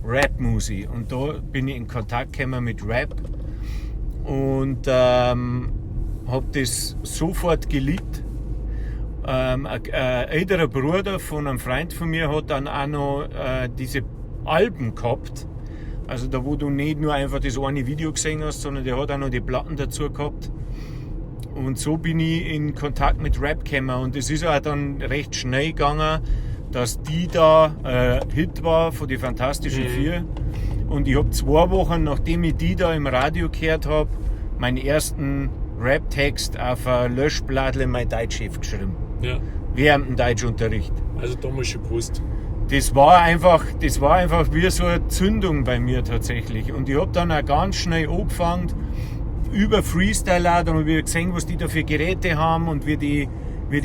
Rap-Musik. Und da bin ich in Kontakt gekommen mit Rap und hab das sofort geliebt. Ein älterer Bruder von einem Freund von mir hat dann auch noch diese Alben gehabt. Also da, wo du nicht nur einfach das eine Video gesehen hast, sondern der hat auch noch die Platten dazu gehabt. Und so bin ich in Kontakt mit Rap gekommen. Und es ist auch dann recht schnell gegangen, dass die da Hit war von die Fantastischen Vier. Und ich hab 2 Wochen, nachdem ich die da im Radio gehört hab, meinen ersten Rap-Text auf ein Löschblattl in mein Deutschheft geschrieben. Ja. Während dem Deutschunterricht. Also damals schon gewusst. Das war einfach wie so eine Zündung bei mir tatsächlich. Und ich hab dann auch ganz schnell angefangen, über Freestyle auch, dann hab ich gesehen, was die da für Geräte haben und wie die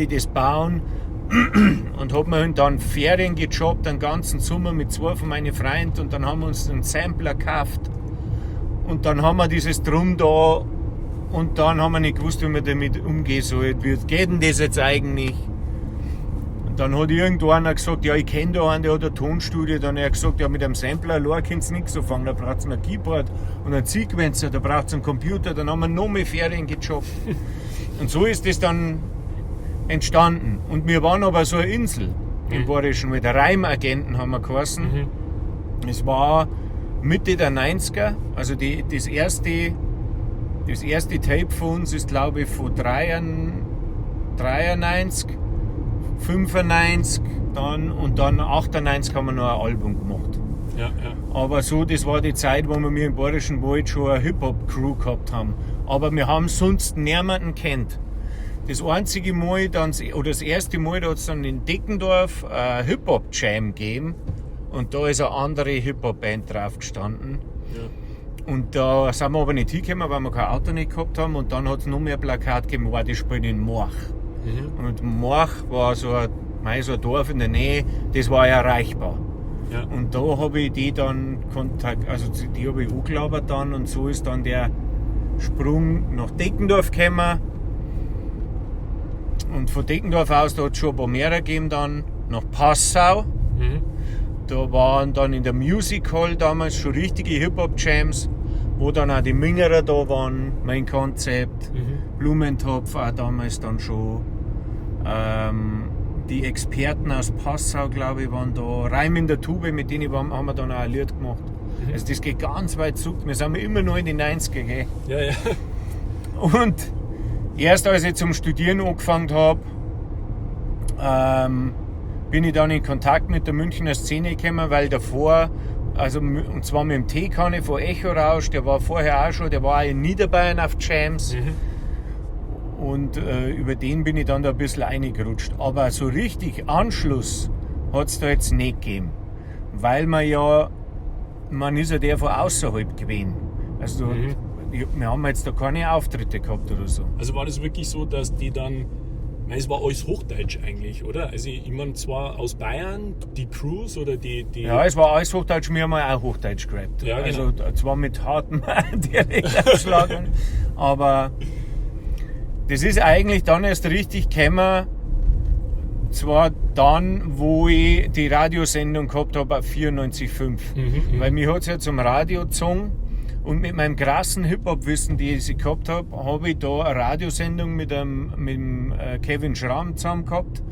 das bauen. Und hab mir dann Ferien gejobbt, den ganzen Sommer mit 2 von meinen Freunden, und dann haben wir uns einen Sampler gekauft. Und dann haben wir dieses Drum da, und dann haben wir nicht gewusst, wie man damit umgehen soll. Wie geht denn das jetzt eigentlich? Und dann hat irgendeiner gesagt, ja, ich kenn da einen, der hat ein Tonstudio. Dann hat er gesagt, ja, mit einem Sampler allein kannst du nichts anfangen, da braucht's ein Keyboard und einen Sequencer, da braucht's einen Computer. Dann haben wir noch mehr Ferien gejobbt. Und so ist das dann entstanden. Und wir waren aber so eine Insel im Bayerischen Wald. Reimagenten haben wir geheißen. Es war Mitte der 90er, also das erste Tape von uns ist, glaube ich, von 93, 95 dann, und dann 98 haben wir noch ein Album gemacht. Ja, ja. Aber so, das war die Zeit, wo wir im Bayerischen Wald schon eine Hip-Hop-Crew gehabt haben. Aber wir haben sonst niemanden kennt. Das einzige Mal dann, oder das erste Mal, da hat's dann in Deckendorf eine Hip-Hop-Jam gegeben und da ist eine andere Hip-Hop-Band drauf gestanden. Ja. Und da sind wir aber nicht hingekommen, weil wir kein Auto nicht gehabt haben. Und dann hat's noch mehr Plakat gegeben, war die spielen in Morch. Und Morch war so ein Dorf in der Nähe, das war ja erreichbar. Ja. Und da habe ich die dann Kontakt, also die habe ich angelabert dann und so ist dann der Sprung nach Deckendorf gekommen. Und von Deckendorf aus, da hat es schon ein paar mehr gegeben dann, nach Passau. Da waren dann in der Music Hall damals schon richtige Hip-Hop-Jams, wo dann auch die Mingerer da waren, mein Konzept, Blumentopf auch damals dann schon. Die Experten aus Passau, glaube ich, waren da. Reim in der Tube, mit denen haben wir dann auch ein Lied gemacht. Also das geht ganz weit zurück. Wir sind immer noch in die 90er, gell? Ja, ja. Und erst als ich zum Studieren angefangen habe, bin ich dann in Kontakt mit der Münchner Szene gekommen, weil davor, also und zwar mit dem Teekanne von Echo Rausch, der war vorher auch schon, der war auch in Niederbayern auf Jams. Und über den bin ich dann da ein bisschen reingerutscht. Aber so richtig Anschluss hat es da jetzt nicht gegeben. Weil man ja, man ist ja der von außerhalb gewesen. Also wir haben jetzt da keine Auftritte gehabt oder so. Also war das wirklich so, dass die dann, ich meine, es war alles Hochdeutsch eigentlich, oder? Also ich meine zwar aus Bayern, die Crews oder die Ja, es war alles Hochdeutsch, wir haben auch Hochdeutsch gerappt. Ja, genau. Also zwar mit hartem Dialektausschlag, aber das ist eigentlich dann erst richtig gekommen, zwar dann, wo ich die Radiosendung gehabt habe auf 94,5. Weil mich hat's ja zum Radio gezogen und mit meinem krassen Hip-Hop-Wissen, die ich gehabt hab, hab ich da eine Radiosendung mit dem Kevin Schramm zusammen gehabt,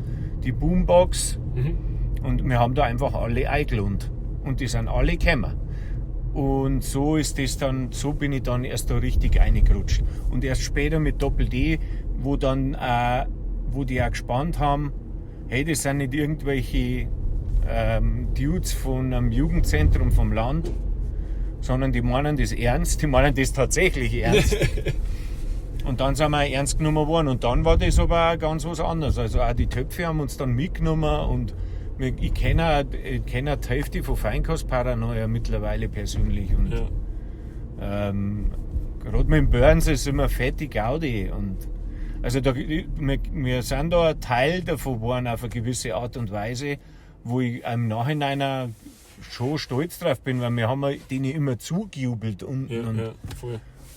die Boombox. Und wir haben da einfach alle eingelohnt. Und die sind alle gekommen. Und so ist das dann, so bin ich dann erst da richtig reingerutscht. Und erst später mit Doppel-D, wo die auch gespannt haben, hey, das sind nicht irgendwelche Dudes von einem Jugendzentrum vom Land, sondern die meinen das ernst, die meinen das tatsächlich ernst. Und dann sind wir auch ernst genommen worden. Und dann war das aber auch ganz was anderes. Also auch die Töpfe haben uns dann mitgenommen und ich kenne auch, ich kenne auch die Hälfte von Feinkostparanoia mittlerweile persönlich. Und gerade mit dem Burns ist immer fette Gaudi. Und also da, wir, wir sind da ein Teil davon geworden auf eine gewisse Art und Weise, wo ich im Nachhinein auch schon stolz drauf bin, weil wir haben ja denen immer zugejubelt unten.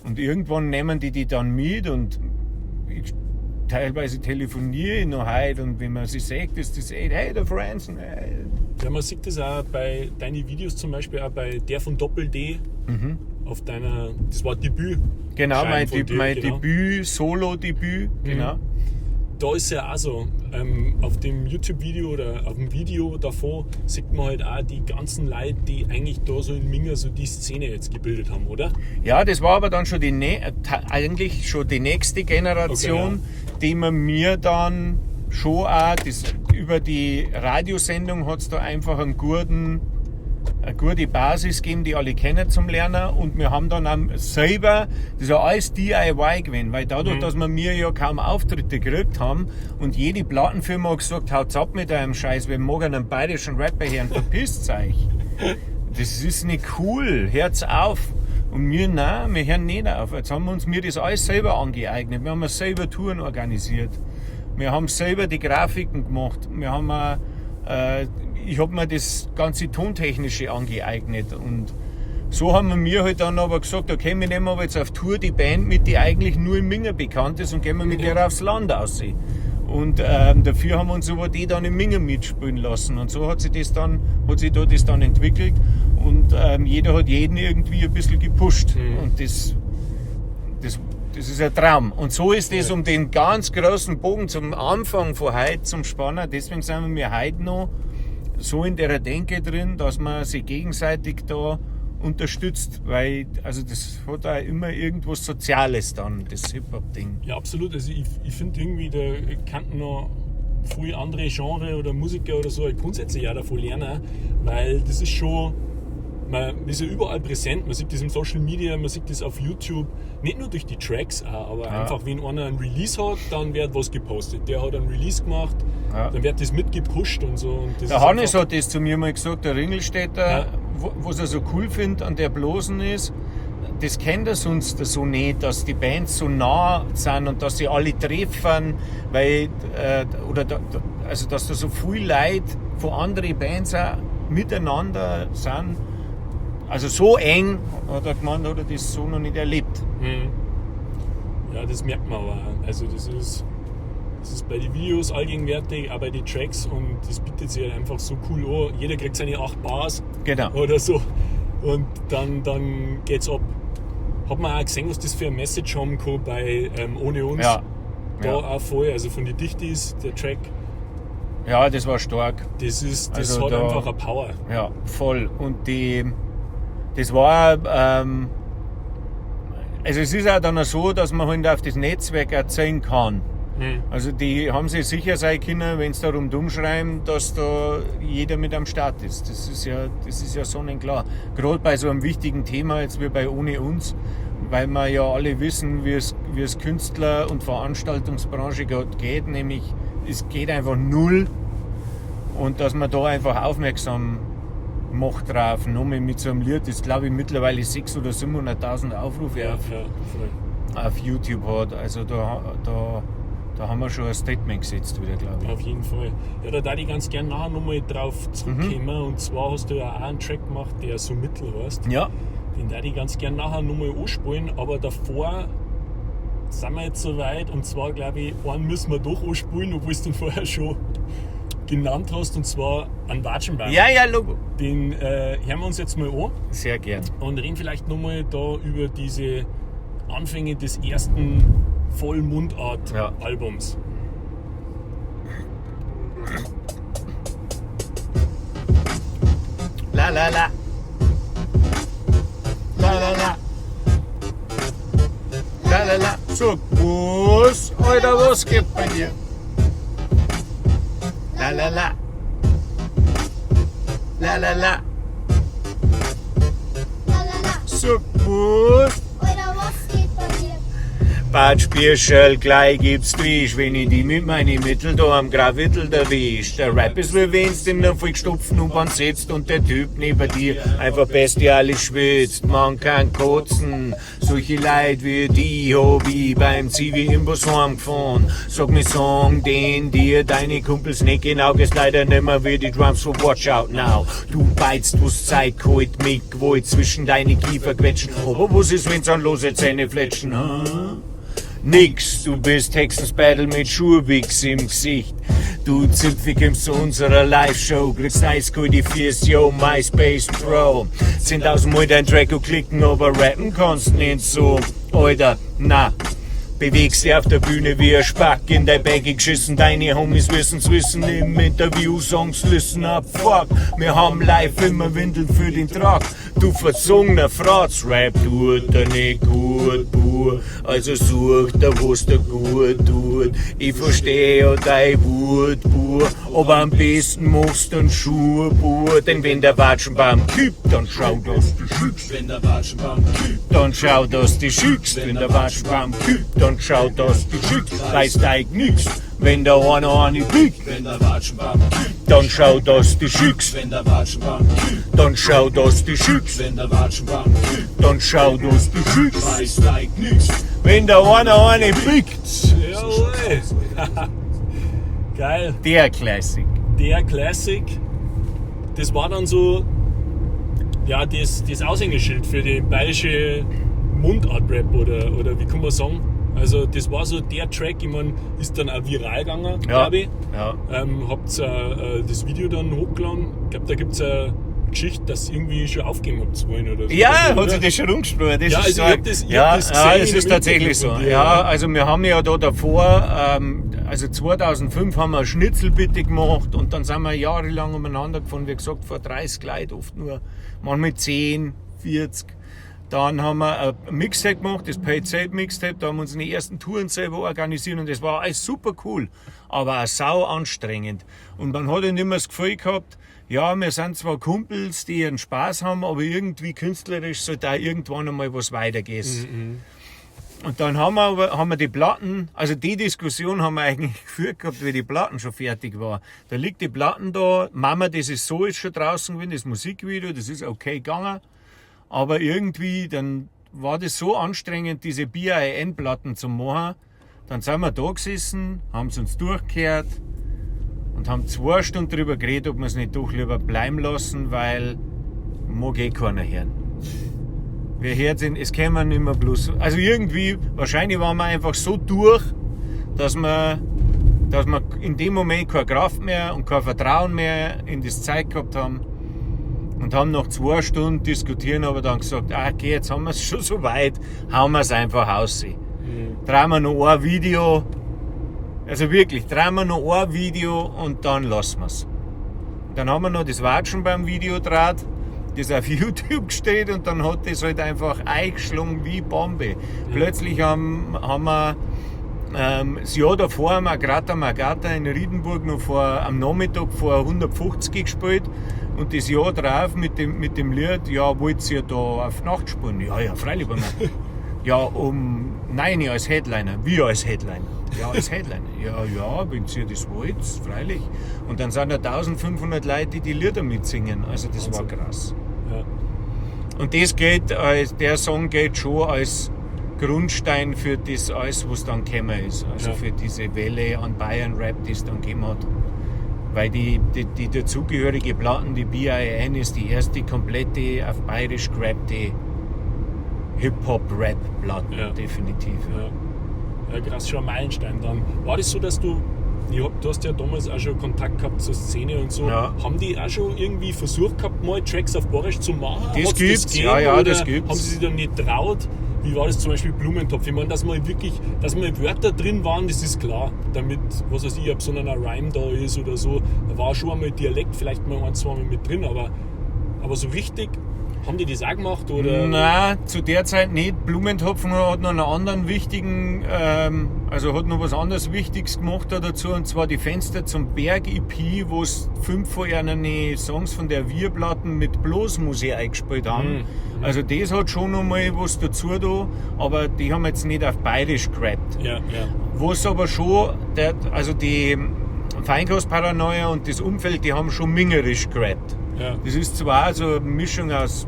Und irgendwann nehmen die die dann mit und ich, teilweise telefoniere ich noch heute und wenn man sie sagt, ist das echt, hey, der Franzen, hey. Ja, man sieht das auch bei deinen Videos zum Beispiel, auch bei der von Doppel-D, auf deiner, das war Debüt. Genau, Schein von dir, mein genau. Debüt, Solo-Debüt, genau. Da ist ja auch so, auf dem YouTube-Video oder auf dem Video davor sieht man halt auch die ganzen Leute, die eigentlich da so in Minga so die Szene jetzt gebildet haben, oder? Ja, das war aber dann schon die eigentlich schon die nächste Generation, die man mir dann schon auch, das, über die Radiosendung hat's da einfach eine gute Basis gegeben, die alle kennen zum Lernen. Und wir haben dann auch selber, das ist ja alles DIY gewesen, weil dadurch, dass wir mir ja kaum Auftritte gekriegt haben und jede Plattenfirma hat gesagt, haut's ab mit eurem Scheiß, wir mögen einen bayerischen Rapper hören, verpisst euch. Das ist nicht cool, hört's auf. Und wir, nein, wir hören nicht auf. Jetzt haben wir uns mir das alles selber angeeignet. Wir haben uns selber Touren organisiert. Wir haben selber die Grafiken gemacht. Wir haben auch ich hab mir das ganze Tontechnische angeeignet. Und so haben wir mir halt dann aber gesagt, okay, wir nehmen aber jetzt auf Tour die Band mit, die eigentlich nur in Minga bekannt ist und gehen wir mit der aufs Land raus. Und dafür haben wir uns aber die dann in Minga mitspielen lassen. Und so hat sich das dann, hat sich da das dann entwickelt. Und jeder hat jeden irgendwie ein bisschen gepusht. Und das ist ein Traum. Und so ist es, um den ganz großen Bogen zum Anfang von heute zum Spannen. Deswegen sind wir heute noch so in der Denke drin, dass man sich gegenseitig da unterstützt, weil also das hat auch immer irgendwas Soziales dann, das Hip-Hop-Ding. Ja, absolut. Also ich finde irgendwie, da könnten noch viele andere Genre oder Musiker oder so grundsätzlich auch davon lernen, weil das ist schon, man ist ja überall präsent, man sieht das im Social Media, man sieht das auf YouTube, nicht nur durch die Tracks auch, aber einfach, wenn einer einen Release hat, dann wird was gepostet. Der hat einen Release gemacht, dann wird das mitgepusht und so. Und das Der ist Hannes einfach hat das zu mir mal gesagt, der Ringelstädter, was er so cool findet an der Blosen ist, das kennt er sonst so nicht, dass die Bands so nah sind und dass sie alle treffen, weil oder da, da, also dass da so viel Leute von anderen Bands auch miteinander sind, also so eng, hat er gemeint, hat er das so noch nicht erlebt. Ja, das merkt man aber auch. Also das ist bei den Videos allgegenwärtig, auch bei den Tracks und das bietet sich halt einfach so cool an. Jeder kriegt seine 8 Bars Genau. oder so und dann geht's ab. Hat man auch gesehen, was das für ein Message haben kann bei Ohne uns. Ja. Da Ja. auch voll, also von den Dichtis, der Track, Ja, das war stark. das Also hat da- einfach eine Power. Ja, voll. Und das war, also es ist auch dann auch so, dass man halt auf das Netzwerk erzählen kann. Also die haben sich sicher sein können, wenn sie da rundum schreiben, dass da jeder mit am Start ist. Das ist ja sonnenklar. Gerade bei so einem wichtigen Thema jetzt wie bei Ohne uns, weil wir ja alle wissen, wie es Künstler- und Veranstaltungsbranche gerade geht, nämlich es geht einfach null. Und dass man da einfach aufmerksam macht drauf, nochmal mit so einem Lied, das glaube ich mittlerweile 600.000 oder 700.000 Aufrufe Ja, ja, voll. auf YouTube hat. Also da haben wir schon ein Statement gesetzt wieder, glaube ich. Auf jeden Fall. Ja, da darf ich ganz gern nachher nochmal drauf zurückkommen. Und zwar hast du ja auch einen Track gemacht, der so mittel heißt. Ja. Den darf ich ganz gern nachher nochmal anspielen, aber davor sind wir jetzt soweit. Und zwar, glaube ich, einen müssen wir doch anspielen, obwohl du den vorher schon genannt hast, und zwar einen Watschenbaum. Ja, ja, Logo. Den hören wir uns jetzt mal an. Sehr gern. Und reden vielleicht nochmal da über diese Anfänge des ersten Vollmundart-Albums. La, la, la. La, la, la. La, la, la. So, was, Alter, was geht bei dir? La, la, la. La, la, la. La, la, la. So, was? Oder was geht bei dir? Bad Spirschel, gleich gibt's Trisch, wenn ich die mit meinen Mittel da am Gravittel erwisch. Der Rap ist wie wenn's in der vollgestopften U-Bahn sitzt und der Typ neben dir einfach bestialisch schwitzt. Man kann kotzen, solche Leute wie die hab ich beim Zivi im Bus heimgefahren. Sag mir Song, den dir deine Kumpels nicht genau, gehst leider nimmer wie die Drums von Watch Out Now. Du beizt, wo's Zeit geholt, mit Gewalt zwischen deine Kiefer quetschen. Aber was ist, wenn's an lose Zähne fletschen? Hm? Nix, du bist Hexens Battle mit Schuhwichs im Gesicht. Du Zipfi kommst zu unserer Live-Show, kriegst eiskalt die Füße, yo, MySpace Pro. 10.000 Mal dein Track und klicken, aber rappen kannst nicht so. Alter, na. Bewegst dich auf der Bühne wie ein Spack, in dein Baggy geschissen, deine Homies wissen's wissen, im Interview Songs listen up, fuck. Wir haben live immer Windeln für den Trag. Du verzogener Fratz, Rap tut dir nicht gut, Bur. Also such dir, was dir gut tut. Ich versteh ja dein Wut, Bur, aber am besten machst du einen Schuh, Bur. Denn wenn der Watschenbaum kippt, dann schau, dass du schickst. Wenn der Watschenbaum kippt, dann schau, dass du schickst. Wenn der Watschenbaum kippt, dann schau, dass du schickst. Weißt eig nix, wenn der einer eine pickt. Wenn der Watschenbaum kippt, dann schau, dass du schickst. Wenn der Watschenbaum kippt, dann schau, dass du schickst. Wenn der Watschenbaum kippt, dann schau, dass du schickst. Weißt eig nix, wenn der einer eine pickt. Jawohl. Geil. Der Classic. Der Classic. Das war dann so, ja, das Aushängeschild für die bayerische Mundart-Rap oder wie kann man sagen? Also das war so der Track, ich mein, ist dann auch viral gegangen, glaub ich. Habt ihr das Video dann hochgeladen? Ich glaub, da gibt's eine Geschichte, dass ihr irgendwie schon aufgeben habt wollen oder so. Ja, Oder? hat sich das schon rumgesprochen. Das Ja, ist also ich stark. hab das, ich Ja, hab das ja, gesehen das in ist dem tatsächlich Interview so. von dir, Ja, ja. also wir haben ja da davor, also 2005 haben wir eine Schnitzelbitte gemacht und dann sind wir jahrelang umeinander gefahren, wie gesagt, vor 30 Leuten oft nur, manchmal 10, 40. Dann haben wir ein Mixtape gemacht, das Paid Safe Mixtape, da haben wir uns die ersten Touren selber organisiert und das war alles super cool, aber auch sau anstrengend. Und man hat dann immer das Gefühl gehabt, ja, wir sind zwar Kumpels, die ihren Spaß haben, aber irgendwie künstlerisch soll da irgendwann einmal was weitergehen. Und dann haben wir aber, haben wir die Platten, also die Diskussion haben wir eigentlich geführt gehabt, wie die Platten schon fertig war. Da liegt die Platten da, Mama, das ist so, ist schon draußen gewesen, das Musikvideo, das ist okay gegangen. Aber irgendwie, dann war das so anstrengend, diese B I N-Platten zu machen. Dann sind wir da gesessen, haben's uns durchgehört und Und haben 2 Stunden drüber geredet, ob wir es nicht doch lieber bleiben lassen, weil mag eh keiner hören. Wer hört denn, es kämen nicht mehr bloß. Also irgendwie, wahrscheinlich waren wir einfach so durch, dass wir in dem Moment keine Kraft mehr und kein Vertrauen mehr in das Zeug gehabt haben. Und haben nach 2 Stunden diskutieren aber dann gesagt, ah, okay, jetzt haben wir es schon so weit, hauen wir es einfach aus. Drehen wir noch ein Video, also wirklich, drehen wir noch ein Video und dann lassen wir es. Dann haben wir noch das Watschen beim Video draht, das auf YouTube gestellt und dann hat das halt einfach eingeschlagen wie Bombe. Plötzlich haben wir das Jahr davor haben wir Grata Magata in Riedenburg noch am Nachmittag vor 150 gespielt und das Jahr drauf mit dem Lied, ja, wollt ihr da auf Nacht spielen? Ja, ja, freilich wollen wir. Ja, um 9 Uhr als Headliner. Wie als Headliner? Ja, als Headliner. Ja, ja, wenn ihr das wollt, freilich. Und dann sind da 1500 Leute, die die Lieder mitsingen. Also das war Wahnsinn. Krass. Ja. Und der Song geht schon als Grundstein für das alles, was dann gekommen ist. Also für diese Welle an Bayern-Rap, die es dann gegeben hat. Weil die dazugehörige Platten, die BIN, ist die erste komplette auf bayerisch gerappte Hip-Hop-Rap-Platten, definitiv. Ja. Ja, krass, schon ein Meilenstein dann. War das so, dass du, du hast ja damals auch schon Kontakt gehabt zur Szene und so, Ja. haben die auch schon irgendwie versucht gehabt, mal Tracks auf Bayerisch zu machen? Das Hat's gibt's, gegeben ja, ja, oder das gibt's. haben sie sich dann nicht traut? Wie war das zum Beispiel Blumentopf? Ich meine, dass mal wirklich, dass mal Wörter drin waren, das ist klar. Damit, was weiß ich, ob so ein Rhyme da ist oder so, da war schon einmal Dialekt vielleicht mal ein, zwei Mal mit drin, aber so richtig, haben die das auch gemacht? Oder? Nein, zu der Zeit nicht. Blumentopf hat noch einen anderen wichtigen, also hat noch was anderes Wichtiges gemacht da dazu, und zwar die Fenster zum Berg EP, wo es 5 von ihren Songs von der Wir-Platten mit Blasmusik eingespielt haben. Also das hat schon noch mal was dazu da, aber die haben jetzt nicht auf Bayerisch gerappt. Was aber schon, also die Feinkostparanoia und das Umfeld, die haben schon mingerisch gerappt. Das ist zwar so eine Mischung aus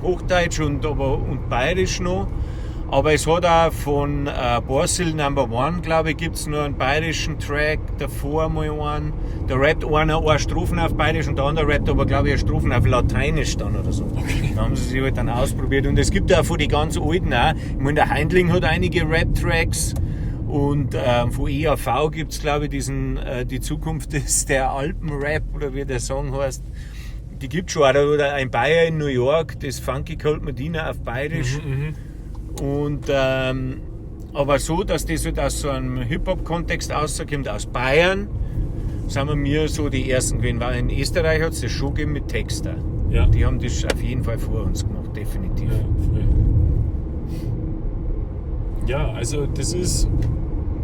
Hochdeutsch und Bayerisch noch, aber es hat auch von Borsil Number One, glaube ich, gibt es noch einen bayerischen Track, davor mal einen. Da rappt einer eine Strophen auf Bayerisch und der andere rappt aber, glaube ich, eine Strophen auf Lateinisch dann oder so. Da haben sie sich halt dann ausprobiert. Und es gibt auch von den ganz alten auch, ich meine, der Heindling hat einige Rap-Tracks. Und von EAV gibt es, glaube ich, diesen Die Zukunft ist der Alpenrap oder wie der Song heißt. Die gibt schon auch. Oder ein Bayer in New York, das Funky Cold Medina auf Bayerisch. Und aber so, dass das halt aus so einem Hip-Hop-Kontext rauskommt, aus Bayern, sind wir mir so die ersten gewesen. Weil in Österreich hat es das schon gegeben mit Texter. Die haben das auf jeden Fall vor uns gemacht, definitiv. Ja, voll. Ja, also das ist,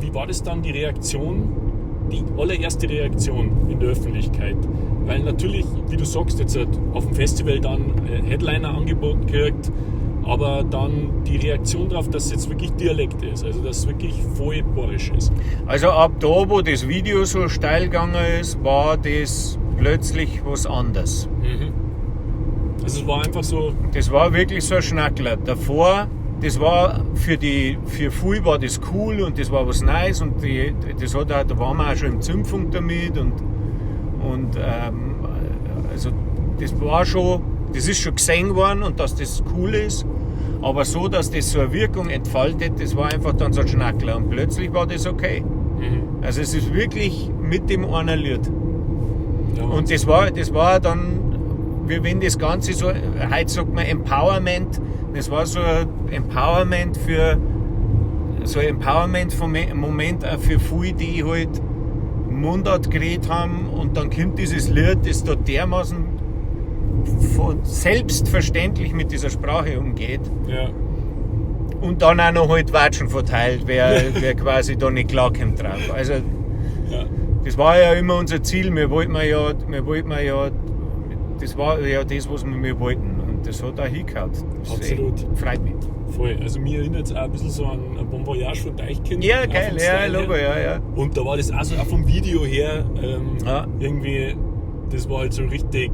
wie war das dann die Reaktion, die allererste Reaktion in der Öffentlichkeit? Weil natürlich, wie du sagst, jetzt halt auf dem Festival dann Headliner angeboten gekriegt, aber dann die Reaktion darauf, dass es jetzt wirklich Dialekt ist, also dass es wirklich voll bayerisch ist. Also ab da, wo das Video so steil gegangen ist, war das plötzlich was anderes. Also es war einfach so, Das war wirklich so ein Schnackler. Davor, das war für viel war das cool und das war was Neues und das hat auch, da waren wir auch schon im Zündfunk damit und also das war schon, das ist schon gesehen worden und dass das cool ist, aber so, dass das so eine Wirkung entfaltet, das war einfach dann so ein Schnackler und plötzlich war das okay. Also es ist wirklich mit dem einer Lied. Ja, Und das war dann, wie wenn das Ganze so, heute sagt man Empowerment, das war so ein Empowerment für, so ein Empowerment vom Moment auch für viele, die halt Mundart geredet haben und dann kommt dieses Lied, das da dermaßen von selbstverständlich mit dieser Sprache umgeht. Und dann auch noch halt Watschen verteilt, wer quasi da nicht klarkommt drauf. Also das war ja immer unser Ziel. Wir wollten ja, das war ja das, was wir wollten. Und das hat auch hingehauen. Das ist Absolut. echt, freut mich. Voll. Also mir erinnert es auch ein bisschen so an Bon Voyage von Deichkind. Ja, Auch geil, vom ja, Style her. Logo, ja, ja. Und da war das auch so, auch vom Video her, irgendwie, das war halt so richtig,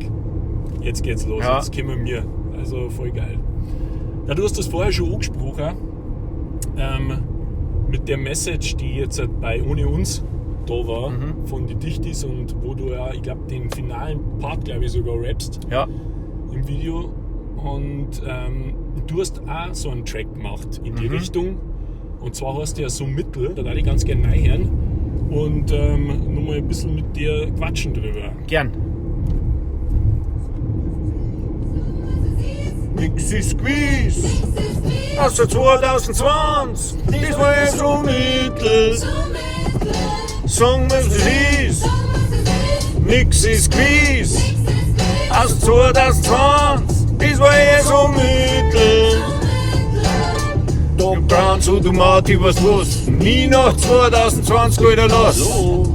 jetzt geht's los, jetzt kommen wir. Also voll geil. Ja, du hast das vorher schon angesprochen, mit der Message, die jetzt halt bei Ohne uns da war von die Dichtis und wo du ja, ich glaube, den finalen Part, glaube ich, sogar rappst Ja. im Video. Und du hast auch so einen Track gemacht in die Richtung. Und zwar heißt der so Mittel, da würde ich ganz gerne reinhören und nochmal ein bisschen mit dir quatschen drüber. Gern. Nix ist gewiss, außer 2020, das war ja so mittel. Sagen wir's, wie's ist, nix ist gewiss, außer 2020, das war ja so mittel. Du Browns und du Marti, was los? Nie nach 2020 wieder los. Hallo?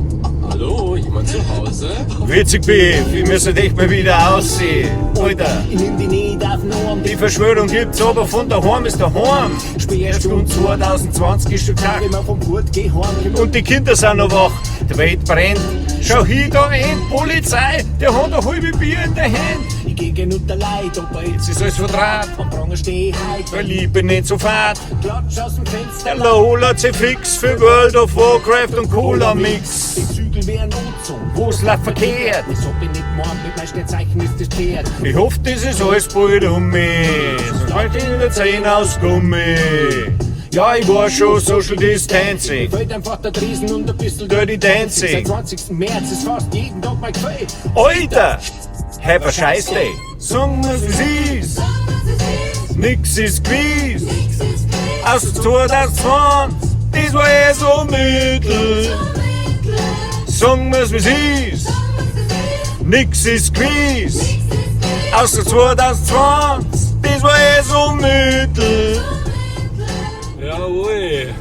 Hallo, jemand zu Hause? Witzig BF, ich müsste echt mal wieder aussehen. Alter. Ich nimm die nicht auf den Arm, Die Verschwörung gibt's aber von daheim ist daheim. Sperrstunde 2020 ist schon klar. immer vom Hut geh heim. Und die Kinder sind noch wach. Die Welt brennt. Schau hier da ein, Polizei, der hat ein halbe Bier in der Hand. Ich geh genug der Leid, aber Jetzt ist alles verdraht, am Pranger steh ich heut, weil ich bin nicht so fad. Klatsch aus dem Fenster, Der Lola fix für World of Warcraft und Cola Mix. Die Zügel werden angezogen. Wo's läuft verkehrt? Ich hab ich nicht morgen, mit meinem Sternzeichen ist das Pferd. Ich hoff, das ist alles bald um mich. Sonst fällt in der Zehn aus Gummi. Ja, ich war schon Social Distancing. Fällt einfach der Tresen und ein bisschen Dirty Dancing. Seit 20. März ist fast jeden Tag mein Gefühl. Alter! Have a scheiß Day. Sagen wir's, wie's ist. Nix ist gewiss. Aus 2020, das war eh so mittel. Sagen wir's, wie's ist. Nix ist gewiss. Aus 2020, das war eh so mittel. Jawohl!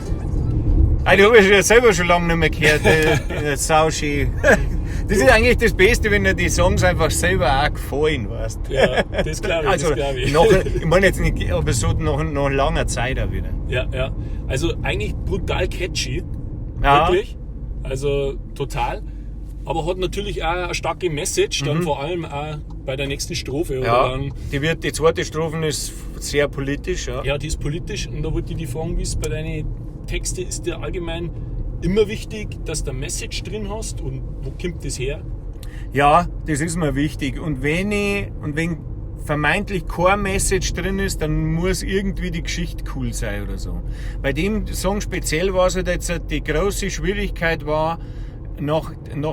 Ah, die habe ich ja selber schon lange nicht mehr gehört. Sauschön. Das ist eigentlich das Beste, wenn dir die Songs einfach selber auch gefallen, weißt du. Ja, das glaube ich. Also, das glaub ich. nach, ich meine jetzt nicht, aber so nach langer Zeit auch wieder. Ja, ja. Also eigentlich brutal catchy. Ja. Wirklich. Also total. Aber hat natürlich auch eine starke Message, dann vor allem auch bei der nächsten Strophe. Oder Ja, dann, die zweite Strophe ist sehr politisch, ja. ja, die ist politisch. Und da wollte ich dich fragen, wie es bei deinen Texten ist dir allgemein immer wichtig, dass du eine Message drin hast und wo kommt das her? Ja, das ist mir wichtig. Und wenn vermeintlich keine Message drin ist, dann muss irgendwie die Geschichte cool sein oder so. Bei dem Song speziell war es halt jetzt, die große Schwierigkeit war, nach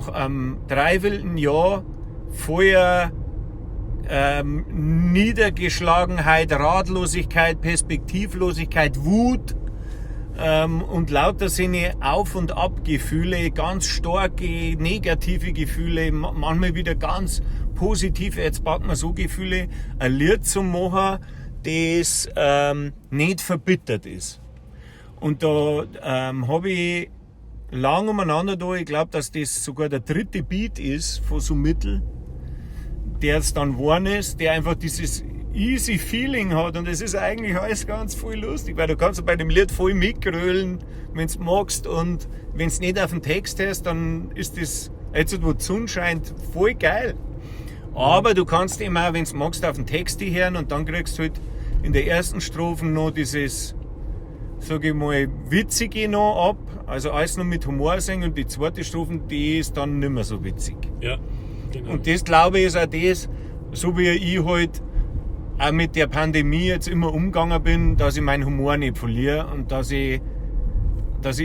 einem dreiviertel Jahr vorher Niedergeschlagenheit, Ratlosigkeit, Perspektivlosigkeit, Wut und lauter Sinne Auf- und Abgefühle, ganz starke negative Gefühle, manchmal wieder ganz positive, jetzt packen wir so Gefühle, ein Lied zu machen, das nicht verbittert ist. Und da habe ich lang umeinander da, ich glaub, dass das sogar der dritte Beat ist von so Mittel, der es dann geworden ist, der einfach dieses easy Feeling hat und es ist eigentlich alles ganz voll lustig, weil du kannst bei dem Lied voll mitgrölen, wenn's magst, und wenn's nicht auf den Text hast, dann ist das, jetzt wo die Sonne scheint, voll geil. Aber du kannst eben auch, wenn's magst, auf den Text hören und dann kriegst du halt in der ersten Strophe noch dieses, sag ich mal, Witzige noch ab, also alles noch mit Humor singen, und die zweite Strophe, die ist dann nimmer so witzig. Ja, genau. Und das, glaube ich, ist auch das, so wie ich halt auch mit der Pandemie jetzt immer umgegangen bin, dass ich meinen Humor nicht verliere und dass ich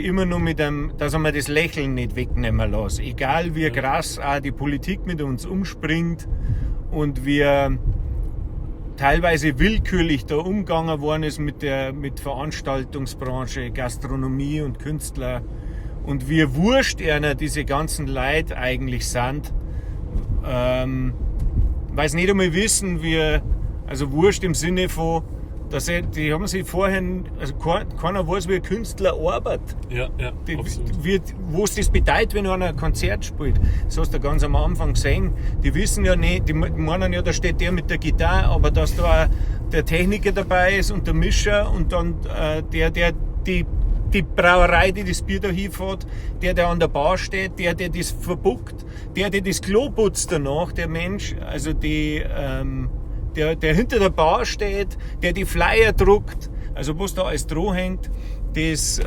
immer nur mit einem, dass ich mir das Lächeln nicht wegnehmen lasse. Egal wie krass auch die Politik mit uns umspringt und wie teilweise willkürlich da umgegangen worden ist mit Veranstaltungsbranche, Gastronomie und Künstler und wie wurscht einer diese ganzen Leute eigentlich sind. Weil sie nicht einmal wissen, wie, also wurscht im Sinne von, dass sie, die haben sich vorhin, also keiner weiß, wie ein Künstler arbeitet. Ja, ja, absolut. Was das bedeutet, wenn einer ein Konzert spielt. Das hast du ganz am Anfang gesehen. Die wissen ja nicht, die meinen ja, da steht der mit der Gitarre, aber dass da auch der Techniker dabei ist und der Mischer und dann der die Brauerei, die das Bier da hinfährt, der an der Bar steht, der das verbuckt, der das Klo putzt danach, der Mensch, also die, der hinter der Bar steht, der die Flyer druckt, also was da alles dran hängt, das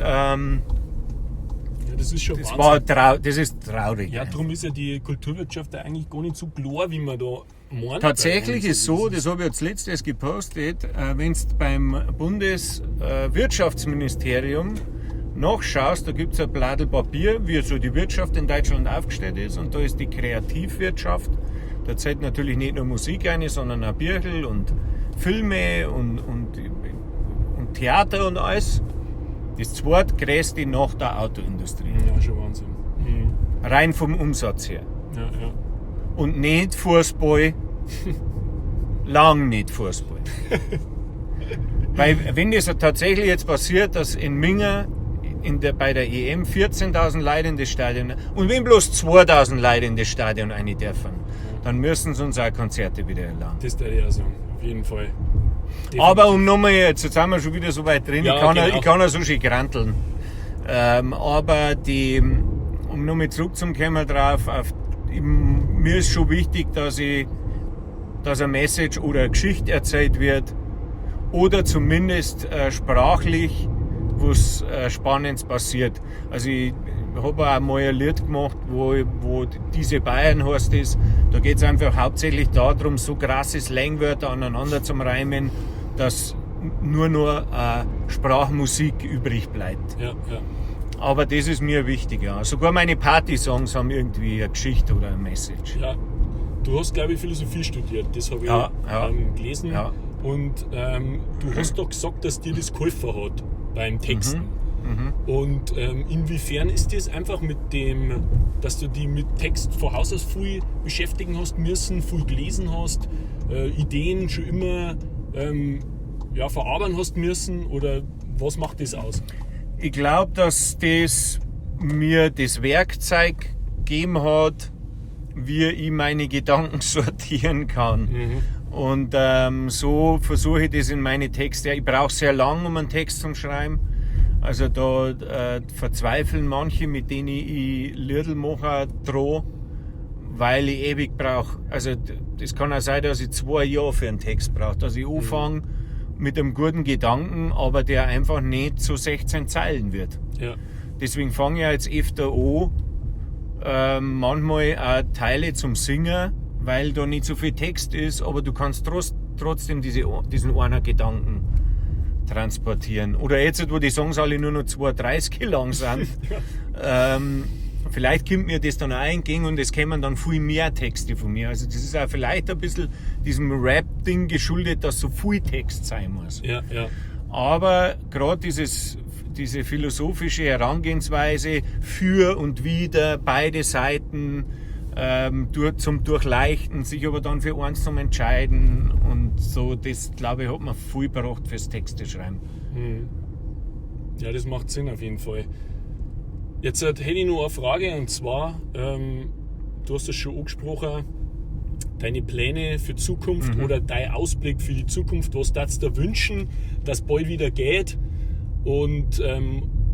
Ja, das ist schon Das, Wahnsinn. war trau das ist traurig. Ja, darum ist ja die Kulturwirtschaft da eigentlich gar nicht so klar, wie man da meint. Tatsächlich bei uns. ist so, das habe ich jetzt letztes gepostet, wenn du beim Bundeswirtschaftsministerium nachschaust, da gibt es ein Blattl Papier, wie so die Wirtschaft in Deutschland aufgestellt ist und da ist die Kreativwirtschaft. Da zählt natürlich nicht nur Musik eine, sondern auch Birchel und Filme und Theater und alles. Das zweitgrößte nach der Autoindustrie. Ja, schon Wahnsinn. Mhm. Rein vom Umsatz her. Ja, ja. Und nicht Fußball. Lang nicht Fußball. Weil, wenn das tatsächlich jetzt passiert, dass in Minga bei der EM 14.000 Leute in das Stadion und wenn bloß 2.000 Leute in das Stadion rein dürfen, dann müssen sie uns auch Konzerte wieder erlauben. Das würde ich auch sagen, auf jeden Fall. Aber um nochmal, jetzt sind wir schon wieder so weit drin, Ja, ich, kann genau. ja, ich kann ja so schön granteln. Aber die, um nochmal zurückzukommen drauf, mir ist schon wichtig, dass eine Message oder eine Geschichte erzählt wird oder zumindest sprachlich was Spannendes passiert. Also ich habe auch mal ein Lied gemacht, wo diese Bayern heißt es. Da geht es einfach hauptsächlich darum, so krasse Slangwörter aneinander zu reimen, dass nur noch Sprachmusik übrig bleibt. Ja, ja. Aber das ist mir wichtig, ja. Sogar meine Party-Songs haben irgendwie eine Geschichte oder eine Message. Ja, du hast, glaube ich, Philosophie studiert, das habe ich Ja, ja. gelesen. Ja. Und du hast doch gesagt, dass dir das geholfen hat beim Texten. Und inwiefern ist das einfach mit dem, dass du dich mit Text von Haus aus viel beschäftigen hast müssen, viel gelesen hast, Ideen schon immer ja, verarbeiten hast müssen oder was macht das aus? Ich glaube, dass das mir das Werkzeug gegeben hat, wie ich meine Gedanken sortieren kann. Und so versuche ich das in meine Texte. Ich brauche sehr lang, um einen Text zu schreiben. Also da verzweifeln manche, mit denen ich Liedl mache, droh, weil ich ewig brauche. Also das kann auch sein, dass ich 2 Jahre für einen Text brauche, dass ich anfange mit einem guten Gedanken, aber der einfach nicht zu 16 Zeilen wird. Ja. Deswegen fange ich jetzt öfter an, manchmal auch Teile zum Singen, weil da nicht so viel Text ist, aber du kannst trotzdem diesen einen Gedanken transportieren. Oder jetzt, wo die Songs alle nur noch 2,30 lang sind, vielleicht kommt mir das dann auch entgegen und es kämen dann viel mehr Texte von mir. Also das ist auch vielleicht ein bisschen diesem Rap-Ding geschuldet, dass so viel Text sein muss. Ja, ja. Aber gerade diese philosophische Herangehensweise für und wider, beide Seiten zum Durchleuchten, sich aber dann für eins zum Entscheiden und so, das glaube ich, hat man viel gebracht fürs Texte schreiben. Ja, das macht Sinn auf jeden Fall. Jetzt hätte ich noch eine Frage und zwar, du hast das schon angesprochen, deine Pläne für Zukunft oder dein Ausblick für die Zukunft, was darfst du dir wünschen, dass bald wieder geht und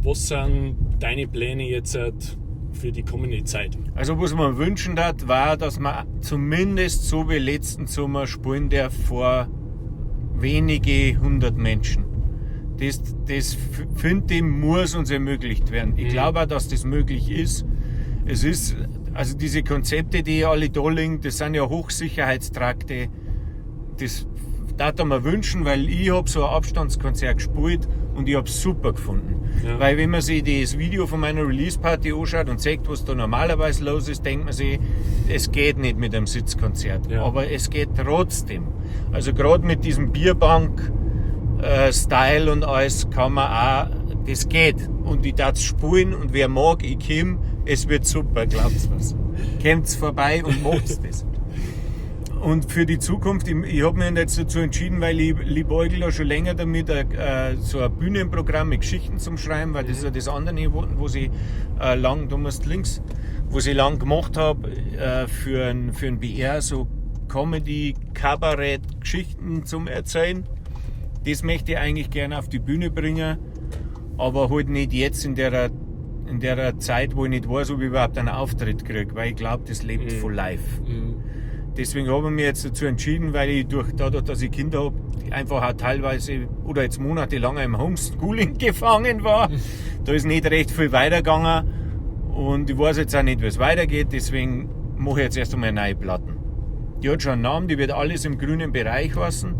was sind deine Pläne jetzt für die kommende Zeit? Also was man wünschen hat, war, dass man zumindest so wie letzten Sommer spielen darf vor wenige hundert Menschen. Das finde ich, muss uns ermöglicht werden. Ich glaube auch, dass das möglich ist. Es ist, also diese Konzepte, die alle da liegen, das sind ja Hochsicherheitstrakte. Das darf ich mir wünschen, weil ich hab so ein Abstandskonzert gespielt und ich hab's super gefunden. Ja. Weil wenn man sich das Video von meiner Release-Party anschaut und sieht, was da normalerweise los ist, denkt man sich, es geht nicht mit einem Sitzkonzert. Ja. Aber es geht trotzdem. Also grad mit diesem Bierbank- Style und alles kann man auch, das geht. Und ich darf's spielen und wer mag, ich komm, es wird super, glaubt's was. Kommt's vorbei und macht's das. Und für die Zukunft, ich hab mich jetzt dazu entschieden, weil ich liebäugel ja schon länger damit, so ein Bühnenprogramm mit Geschichten zum Schreiben, weil das ist ja das andere, wo ich lang, du musst links, wo ich lang gemacht hab für ein BR, so Comedy, Kabarett, Geschichten zum Erzählen. Das möchte ich eigentlich gerne auf die Bühne bringen, aber halt nicht jetzt in der Zeit, wo ich nicht weiß, ob ich überhaupt einen Auftritt krieg, weil ich glaub, das lebt von live. Deswegen habe ich mich jetzt dazu entschieden, weil ich dadurch, dass ich Kinder hab, einfach auch teilweise oder jetzt monatelang im Homeschooling gefangen war. Da ist nicht recht viel weitergegangen. Und ich weiß jetzt auch nicht, wie es weitergeht, deswegen mache ich jetzt erst einmal eine neue Platten. Die hat schon einen Namen, die wird alles im grünen Bereich heißen.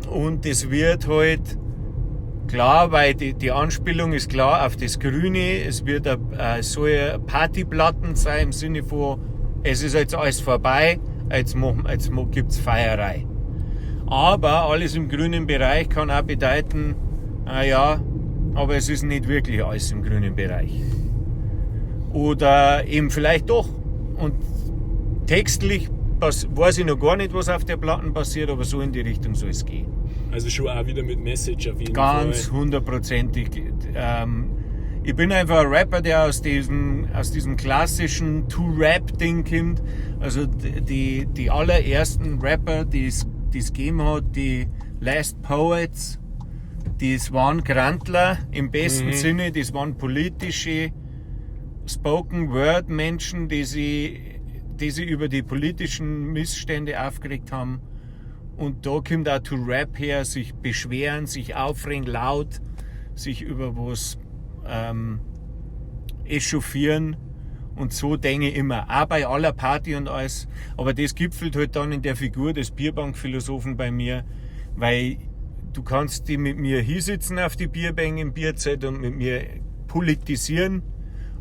Und das wird halt klar, weil die Anspielung ist klar auf das Grüne. Es wird soll eine Partyplatten sein im Sinne von, es ist jetzt alles vorbei, jetzt gibt's Feierei. Aber alles im grünen Bereich kann auch bedeuten, ah ja, aber es ist nicht wirklich alles im grünen Bereich. Oder eben vielleicht doch. Und textlich weiß ich noch gar nicht, was auf der Platten passiert, aber so in die Richtung soll es gehen. Also schon auch wieder mit Message auf jeden Ganz Fall. hundertprozentig. Ich bin einfach ein Rapper, der aus diesem klassischen To-Rap-Ding kommt. Also die allerersten Rapper, die es gegeben hat, die Last Poets, das waren Grantler im besten Sinne, das waren politische Spoken-Word-Menschen, die sich über die politischen Missstände aufgeregt haben. Und da kommt auch To Rap her, sich beschweren, sich aufregen, laut, sich über was echauffieren. Und so denke ich immer, auch bei aller Party und alles. Aber das gipfelt halt dann in der Figur des Bierbankphilosophen bei mir, weil du kannst die mit mir hinsitzen auf die Bierbank im Bierzelt und mit mir politisieren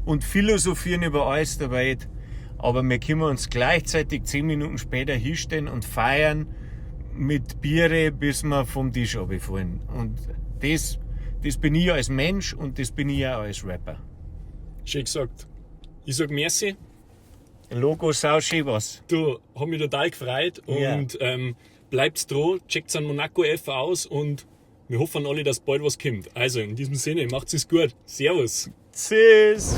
und philosophieren über alles der Welt. Aber wir können uns gleichzeitig 10 Minuten später hinstellen und feiern mit Biere, bis wir vom Tisch runterfallen. Und das bin ich als Mensch und das bin ich auch als Rapper. Schön gesagt. Ich sag merci. Logo, sau schön was. Du, hab mich total gefreut und ja. Bleibt dran, checkt an Monaco F aus und wir hoffen alle, dass bald was kommt. Also in diesem Sinne, macht's es gut. Servus. Tschüss.